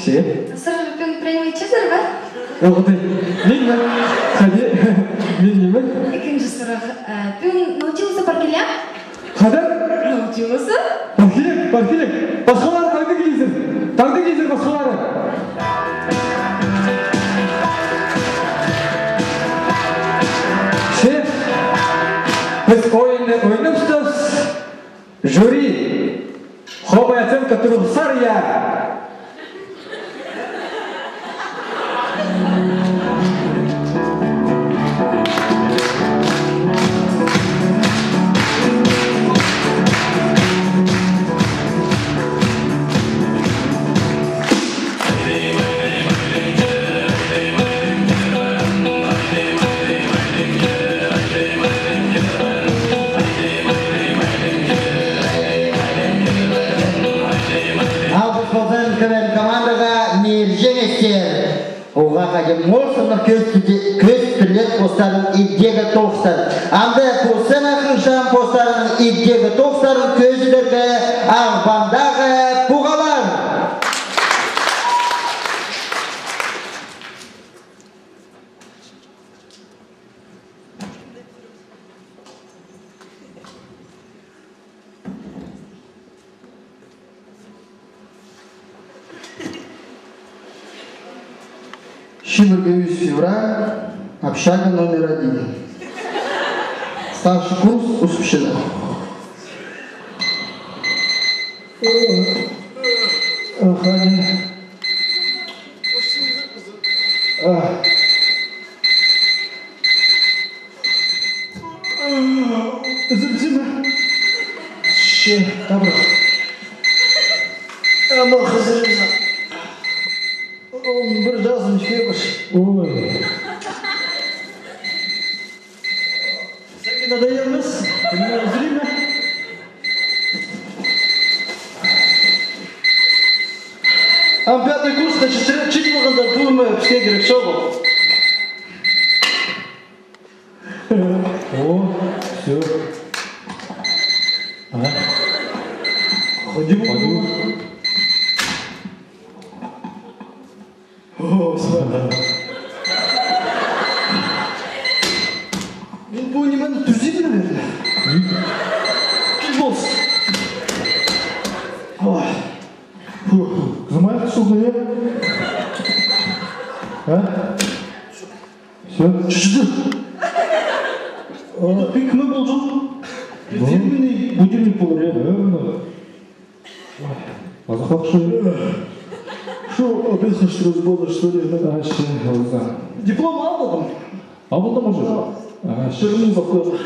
Че? Сірер пӱӱн пряный итчезер бе? Ох ты, мин ме? Хайди, мин ниме? Ікінҷі сурығ. Э, пӱӱн Наутилусы пар киле? Хайда? Наутилусы? Пар киле, пар киле. Пасхалары таңда килерзер. Таңда килерзер пасхалары. Че, піс ойынны ойнапчабыс. Жюри, хобай оценка турғысар, я. Алғыс ползын КВН командаға, мир жеңістер! Оға хайди морсыннығ кӧс-, кӧстірлер постарын идегі тоғыстар. Амды пу сцена хынчам постарының идегі тоғыстарын кӧзідерге Ағбандағы пуғалар. Чибіргі ӱс февраль, общага номер один. Старший курс, Усупчина. Ох, ай. А. Ізілді ме? Че, табырах. Ама хызырымза. Он пір чазын чебір. Ой. Сәке надоелмес. Зримо. Ам пятый курсха читіре-, чит полғанда пулымы піске кирек чоғыл. О, Мин пу нимені тӱзим, наверное. Кил, бос. Ой. Фу. Кізім айғас чылды, я? А? Всё? Чӱчӱді. О, пик ме полҷаң? Ну. Фирменный будильник полар, я? Наверное. Ой, азах ахча. Что, опять хочешь работать, что ли? А, ше, оза. Диплом алдың? Алдым уже. А, ше. Шырмин бақылып.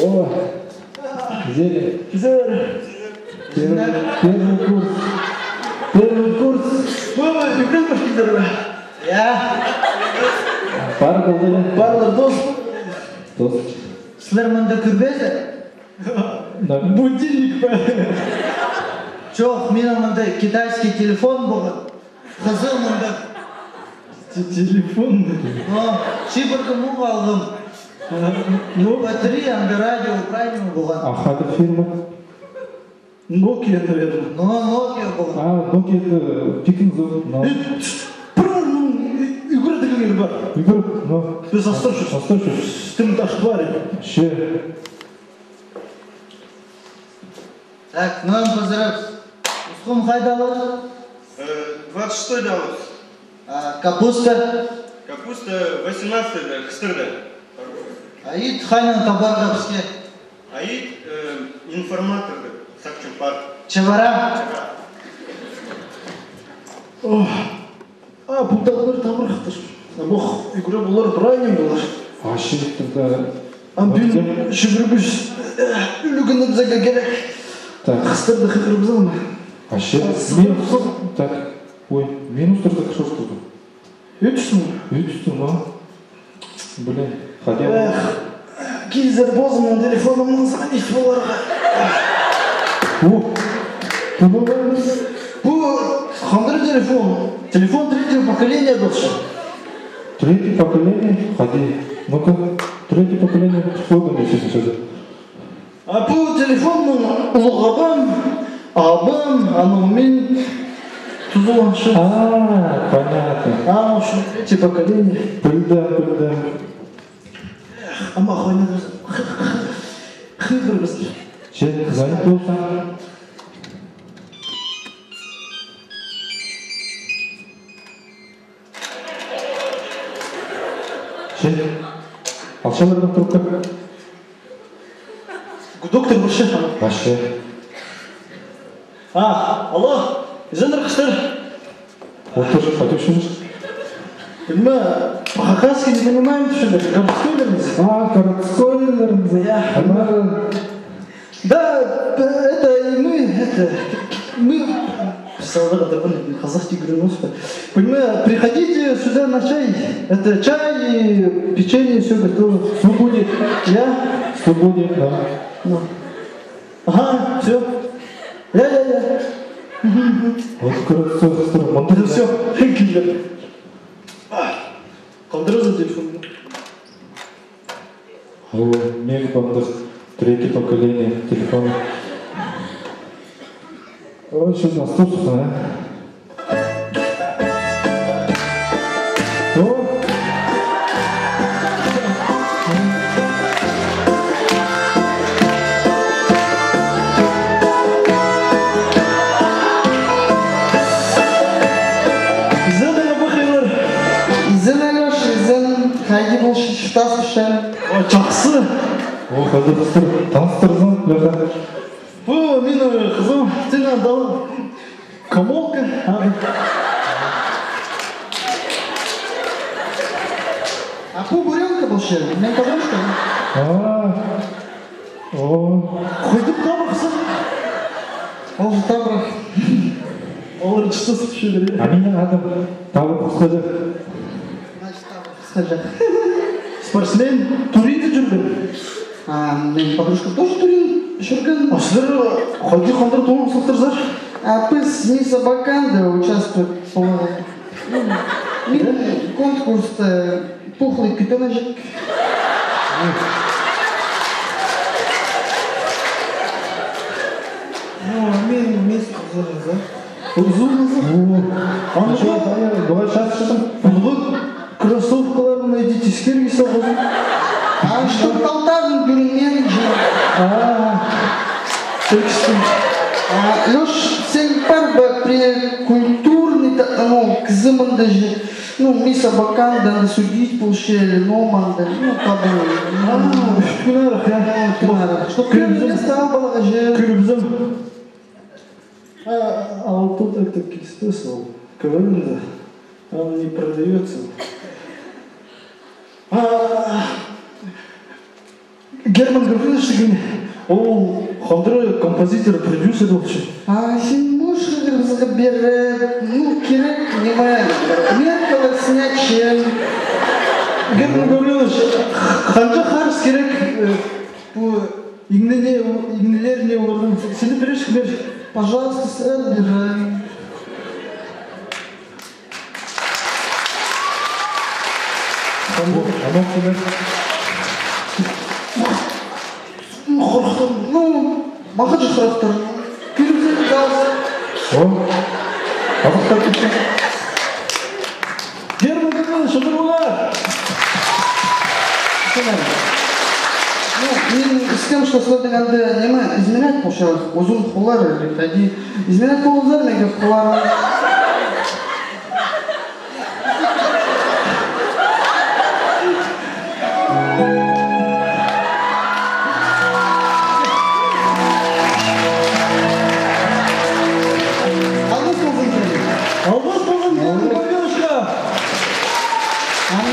О, Зере. Зере. Первый, первый курс. Первый курс. Мама, ӱгрен баштадыңар ба? Я. Пар полды. Парлар, дос. Дос. Сірер мында кӧрбезер? Да. Будильник пе? Чох, минің мында китайский телефон полған. Хызыл мында. Те-, телефон. О, чибіргі муң алғам. А, ну. Батарея, анда радио, правильно полған. А хайдағ фирма? Nokia, наверное. Ну, Nokia полған. А, Nokia, э, пикін зор, но. Э, пір, ну, ӱгредіглер пар. Ӱгрет, но. Піс астар чӧр. Астар чӧр. Тым таш пар. Ше. Так, ну, позырабыс. Усхун хайдағ? Э, двадцать шестой да алыс. А капуста? Капуста восемнадцатый да, хыстырда. А ит хайнаң табарға піске? А ит, э, информаторды сағынчам, пар. Чабара? Чабара. Ох. А, пу тағлар табырахтар. А мох, ӱгре полар, прайним полар. А, чиит, да. А, пӱӱн чӱгӱргіс, э, ӱлӱкӱнібізерге кирек. Так. Хыстарды хығырыбызам ба? А, чиит, минус. Так. Ой, минустарда кір турды. Ӱстӱн. Ӱстӱн, а? Блин, хотя бы. Эх, килзер позымның телефонымнаң звонить поларға. О, пу, пу, пу, хандыр телефон. Телефон третьего поколения досчы. Третье поколение? Ходи. Ну-ка, третье поколение. Что там, если что? А пу телефонның улуғ абам, абам, анаң мин тузаланчам. А, понятно. А, в общем, третье поколение. Пілдім, пілдім. Ах, ама хойнадыр. Хығырбызар. Че, занят ползаң. Че, алчалар ба трубка? Гудоктар вообще. Вообще. А, алло, изеннер, хыстар. Отыр, хайди чӧрчезің? Пілме, по-хакасски не понимаем, что ли? Городскойлармыз. А, городскойлармыз. Я. Ана. Да, это и мы, это, мы, писаларға да, блин, хазах тигрин, господи. Пілме, приходите сюда на чай. Это чай и печенье, всё готово. Всё будет. Я? Всё будет, да. Ну. Ага, всё. Я, я, я. Мгм, мгм. Вот, короче, всё, всё, мындағ. Всё, всё. Килдім. Ах, қалдырза телефонды. Ол мин пандых третье поколение телефон. Ой, что за стук, а? О! Изен, Алёш, изен. Хайди полча, чуртас пісче? О, чахсы. О, хайди пістер таныстырзаң, Лёха. Пу, минің хызым, синің дала. Комолка. А. А пу буренка полча, минің подружка. А. О. Хайдағ табырахсың? Ол же табырах. Олар чуртас пісчелер. А минің адым Табыр Хысхаҷах. Значит, Табыр Хысхаҷах. Спортсмен, туринзер чӧрген. А, минің подружка тоже турин чӧрген. А сірер хайди, хандыр турин сылтырзар? А піс Мисс Абаканда участвовать полғам. Мин конкурста пухлый китенежек. Ну, мин мисс Хызырызы. Узун, узун. О, аны чё, аны, давай, час, час. Аны кроссовкаларын иди тискерге сох узун. А что, талтағын кӧрінмеен же. А, текстің. А, Лёш, сен пар ба, пірее культурный, та, ну, кізі мында же, ну, Мисс Абаканда, анда судить полча, или Номанда, ну, кабы. А, ӱстӱнерек, я. Ӱстӱнерек. Чтоб первое место алып аларға же. Кӧрібізем. А, а вот тут это киліспес ол. КВН-да. Он не продаётся. А, Герман Гаврилович деген, ол хандыра композитор, продюсер полча. А сен можешь бізге пірее, ну, кирек, ниме, меркалар снять, чем? Герман Гаврилович, ханҷа харыс кирек, э, пу Иңніне, иңнілеріне оларның сені піреш кілер. Пожалуйста, сірер бирем. Ана кілер. Хорыхтым. Ну, мағаа чахырыхтар. Киліп сен залза. О, азыхтар кітті. Герман Гаврилович, шыдырыңар! Ну, мин искем, что сірернің анда ниме, изменять полчалар, узун холлар или хайди. Изменять полыңзар, меге холлар. Алғыс ползын сізге. Алғыс ползын, Герман Гавриловичке. А мы,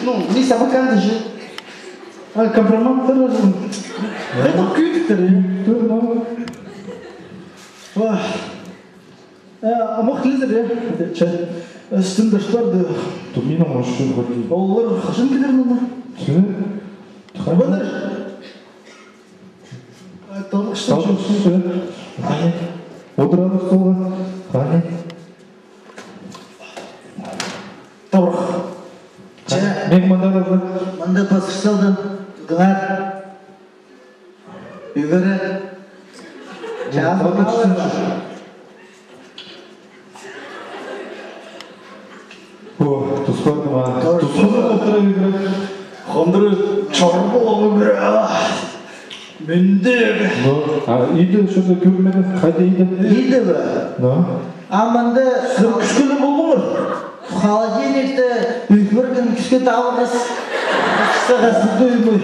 ну, не собаканды же. А, компроматтар. Это кӱдіктер, я. Ох. Э, амох лидер, я? Че, э, стендерстарды. Тумина машин ходи. Олар хашан килер мына? Че? Хабандар. Э, талдықшын. Талдықшын, че? Хани. Одыралар столға. Хани. Табырах. Че? Мен мында да. Мында пазырсалдан. Тудыңар. Ӱгре. Чазы малы. О, тускпарны ма. Тускпарны. Тускпарны. Ӱгре. Хондыр чорбы ол ӱгре. Мендегі. Ну, а иді что-то кӧрмеді. Хайда иді? Иді бе? Ну. А мында сірер кӱскені полдыңар. Холодильникте ӱгренген кӱске табылғас. Сағас доймай.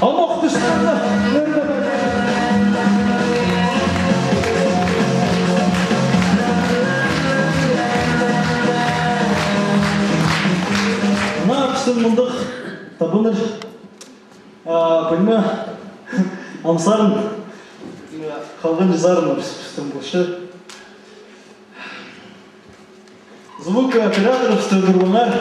Амох тышқанны. Нағ пістің мындағ табыныр. А, понимаю. Амсарын. Халған чазарын пістің полча. Звук операторовты турыңар.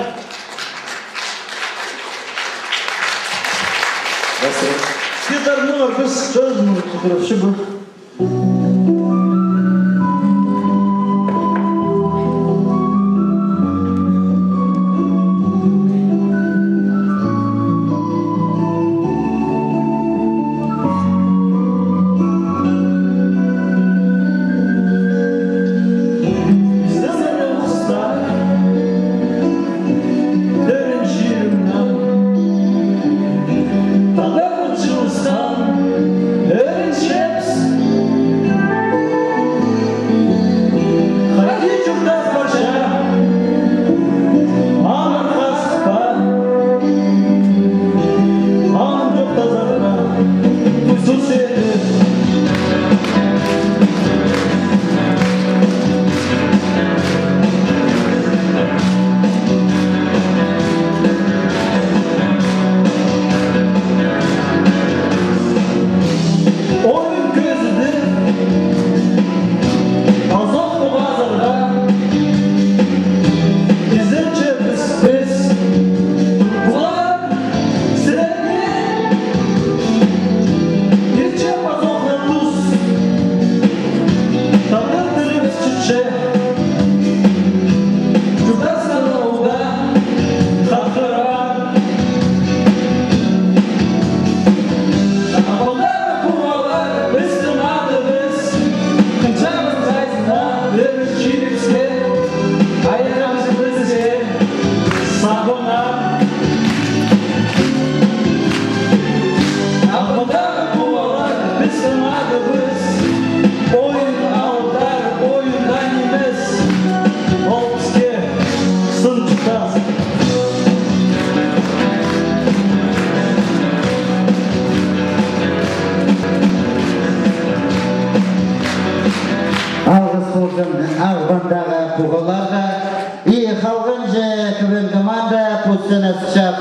Гитарны бар, піс чазын тудырча бу.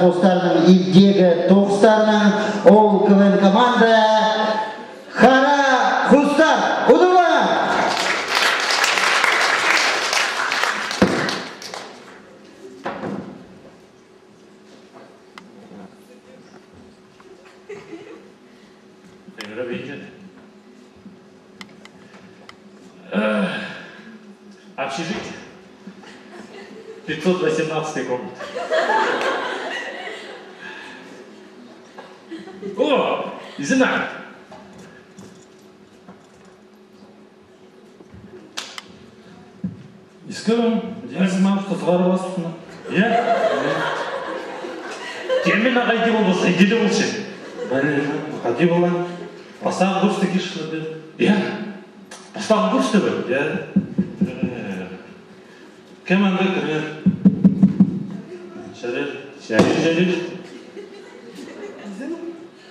Хустарның илдегі тоғыстарының ол КВН команда «Хара хустар». Удурлаңар! Общежитие. Пятьсот восемнадцатая комната. О, изина. Искем, Денис Имамовты сығарып алыпсың. Я? Темін хайди полбас, хайди полча. Бәрі, хайди полған. Пастағы курста кирчелер бе? Я. Пастағы курста ба? Я. Э, кем анда кірер? Чарир. Чарир, чарир.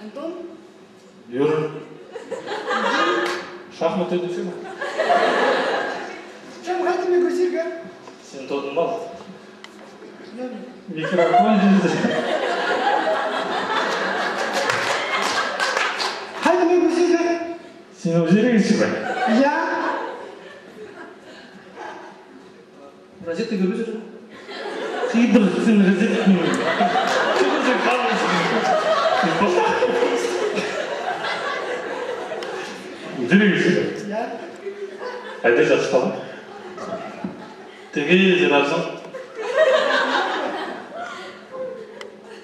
Антон? Юра. Шахмат ойнапча ма? Чам, хайди мин кӧзирге? Син тудынып ал. Микрофон чізе. Хайди мин кӧзирге? Син узирге чізе. Я. Розетка кӧрбезер. Хыйдыр син розетканы. Чого син халасың? Узирге чізе. Я. Хайда чатчатхан? Тігі чарирзың.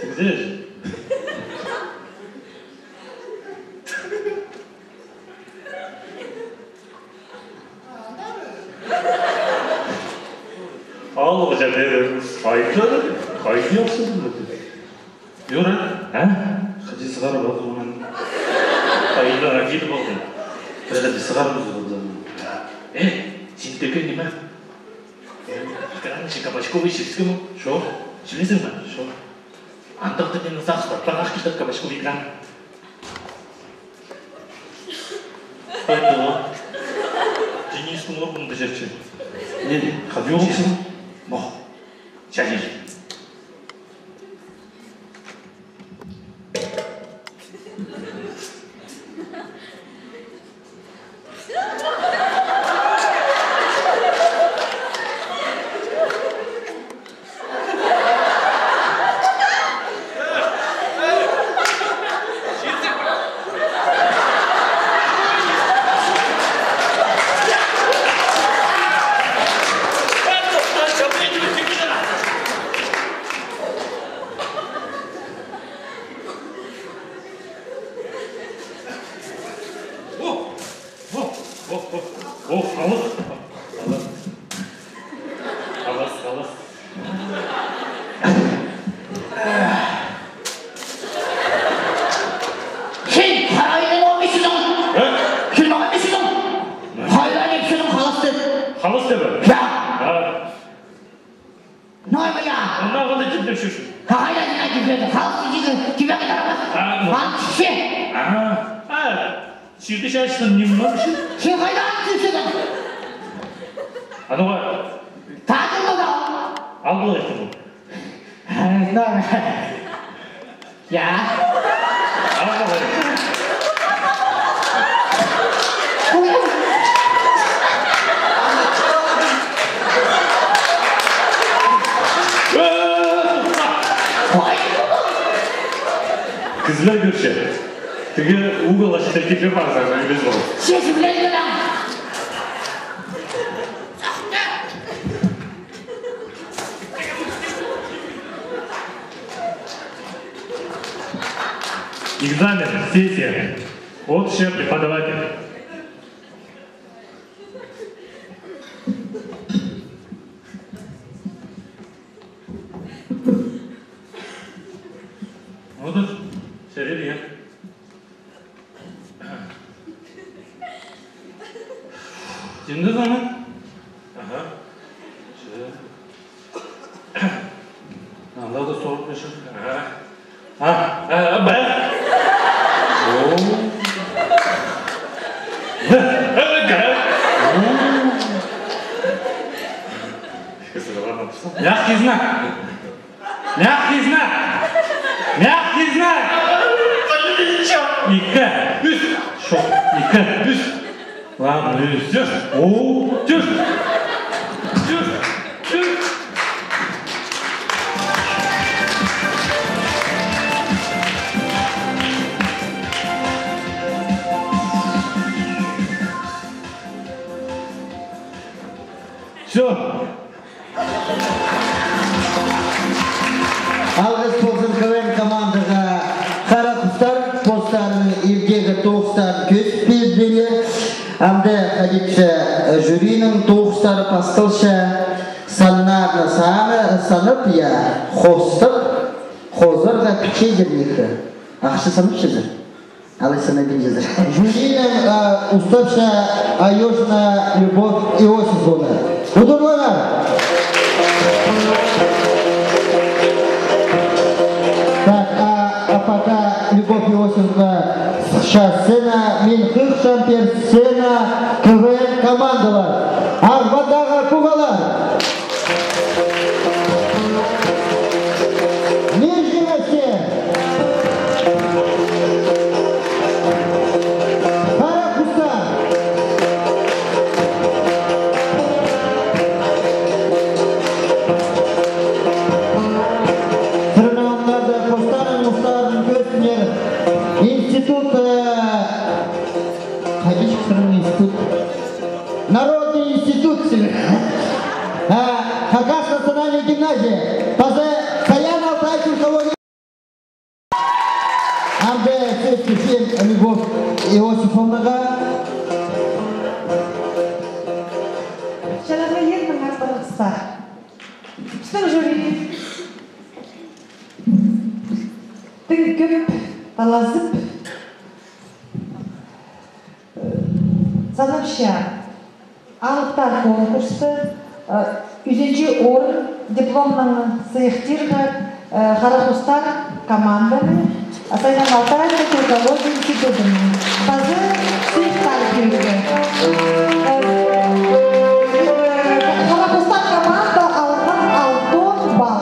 Тігізер. Алғызар, хайда, хайда алсаң. Юра, а? Хайди сығарып алдың мыны? Хайда, хайда полдың? Хайди сығарып алдың? Э, син тігі ниме? Экран чи кабачковый чиріскен ме? Чох. Чӧрзің ме? Чох. Андағ тігі ниме сағыс пар, пар ах килтір кабачковый экран. Хайда? Денистің органында чӧрче. Не, хайди ол син? Мох. Чарир. О, о, о, о, о, халас. Халас. Халас, халас. Син хайдаң исчезің? Э? Син мағаа исчезің? Хайдаң исчезің, халас тіп? Халас тіп пе? Я. А. Норма, я. Анда ағаны тип тіп чӧрче. Хайдаң исчезің, халас тіп, тіп, тіп, тіп, тіп. А, ну. Ан тіпче. А. А. Сӱӱді чачтың ниме ӱчӱн? Син хайдаң тіпчезің? Анаң таадың ба? Ал, былай айттым. Э, норма. Я. Ал, былай. Ой. Кізілер кӧрче. Тігі угол ачыда киріп парза, ибес бол. Чечімлер кӧрем. Экзамен, сессия. Общее, преподаватель. Вот тут. Все, я. Тимді заман? Аха. Че. Анда да сорып кӧрчем. Аха. А, а, а, бе. О. Бе. Э, ге. О. Кізі ладно. Мягкий знак. Мягкий знак. Ікі, ӱс. Чох, ікі, ӱс. Ладно, ӱс, чӧр. О, чӧр. Чӧр, чӧр. Всё. Алғыс ползын КВН командаға. Хара хустар постарының иртегі тоғыстарын кӧзіт пирділер. Амды хайди, э, жюриның тоғыстары пасталча. Саннарны саны, санап, я, хостап, хозарға пичезер никі. Ахча санапчазар. Алай санабинчазар. Жюрині, э, устапча Айожина Любовь Иосифовна. Удурлаңар. Так, а, а пока Любовь Иосифовна сыхча сцена, мин хығырчам пеер сцена КВН командалар. Ағбандағы пуғалар. Мир чиңісче! Хара хустар! Сырнааннарны, постарының устарын кӧзітіңер. Институт, э, хайди чіткенің институт? Народный институт. А, Хакас национальная гимназия. Паза Саяно-Алтайский культурный. Амды сӧс килче Любовь Иосифовнаға. Чалахай ир, маңар парғыстар. Пістің жюри тың кӧп талазып санапча алыптар конкурсты, э, ӱзінҷі орын дипломнаң сыйыхтирға, э, Хара хустар команданы, а, Саяно-Алтайский культурология институтынаң. Паза сыйыхтар кӧрерге. Э, Хара хустар команда алған алтон балл.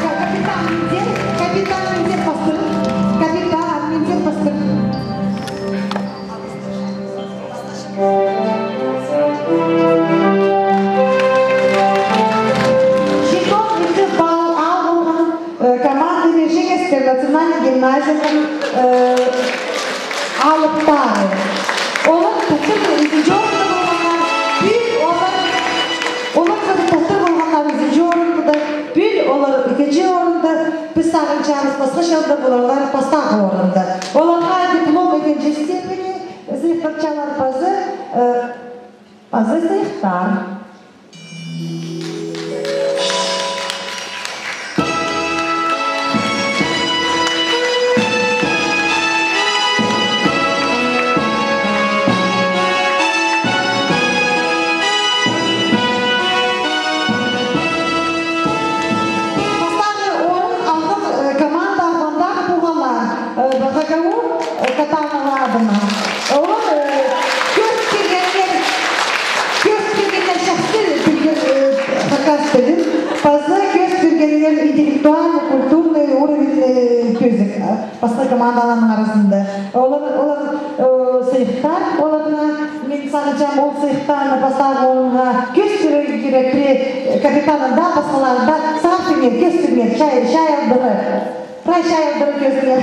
Ка-, капитан Минзер, капитан Минзер пастыр, капитан Минзер пастыр. Читон ікі балл алған, э, команда Вержегестер национальный гимназияның, э, алыптары. Олар тастыр ӱзінҷі орында полғаннар, пӱӱл олар, олар тастыр полғаннар ӱзінҷі орында, пӱӱл олар ікінҷі орында, піс сағынчабыс, пасха чылда поларлар пастағы орында. Оларға диплом ікінҷі степени сыйыхтапчалар паза, э, паза сыйыхтар. Пастағы орын алған, э, команда Ағбандағы пуғалар, э, ХГУ, э, Катанова адынаң. Олар, э, кӧс пиргеннер, кӧс пиргеннер чахсы пілген, э, хакас тілін, паза кӧс пиргеннер интеллектуальный, культурный уровень, э, кӧзік, э, пасха командаларның аразында. Олар, олар, э, сыйыхтар, оларны мин сағынчам, ол сыйыхтарны пастағы орынға кӧс пирерге кирек, пірее, э, капитанын даа, пасхаларын даа, сағыныңар, кӧс пиріңер, чай-, чайылдыра. Прай чайылдыра кӧзіңер.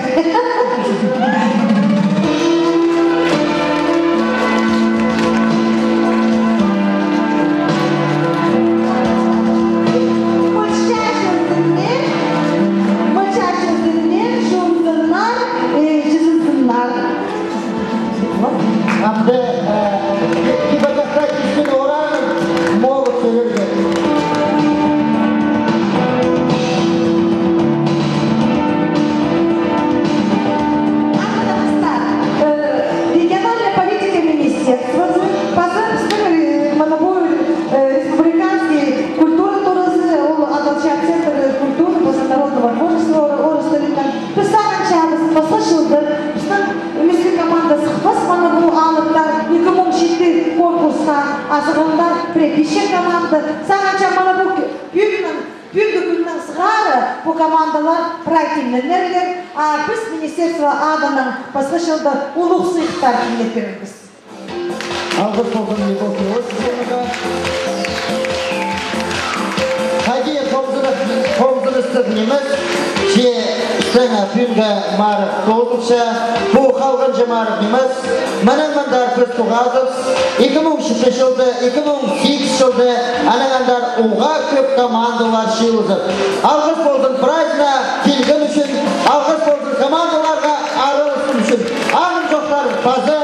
Мылча чӧрзіннер, мылча чӧрзіннер, чурзыннар, э, чызынзыннар. Амды, э, кибірдек кӱстіг орарын могут сӧлерге. Ағаа, хыстар, э, региональная политика министерствозы, паза пістің, э, мына пу, э, республиканский культура туразы, ол адалча Центр культуры паза народного творчества ор-, орыс тілінең. Піс сағынчабыс, пасха чылда пістің ӧмезгі команда сыхпас, мына пу алыптар, ікі муң читі конкурсха азығаннар, пірее пичек команда. Сағынчам, мына пу пӱӱннің, пӱӱнгі кӱннің сых-, Сары пу командалар прай тимненерлер, а піс министерство адынаң пасха чылда улуғ сыйыхтар тимнеп пирербіс. Алғыс ползын, Любовь Иосифовнаға. Хайди, хомзыныс-, хомзыныстығ нимес, че сцена пӱӱнге марығ тоозылча, пу халғанҷы марығ нимес. Мынаң андар піс тоғазыбыс, ікі муң ӱзінҷі чылда, ікі муң сигіс чылда, анаң андар уғаа кӧп командалар чыылызар. Алғыс ползын прайзына килген ӱчӱн, алғыс ползын командаларға араласхан ӱчӱн. Анымҷохтар, паза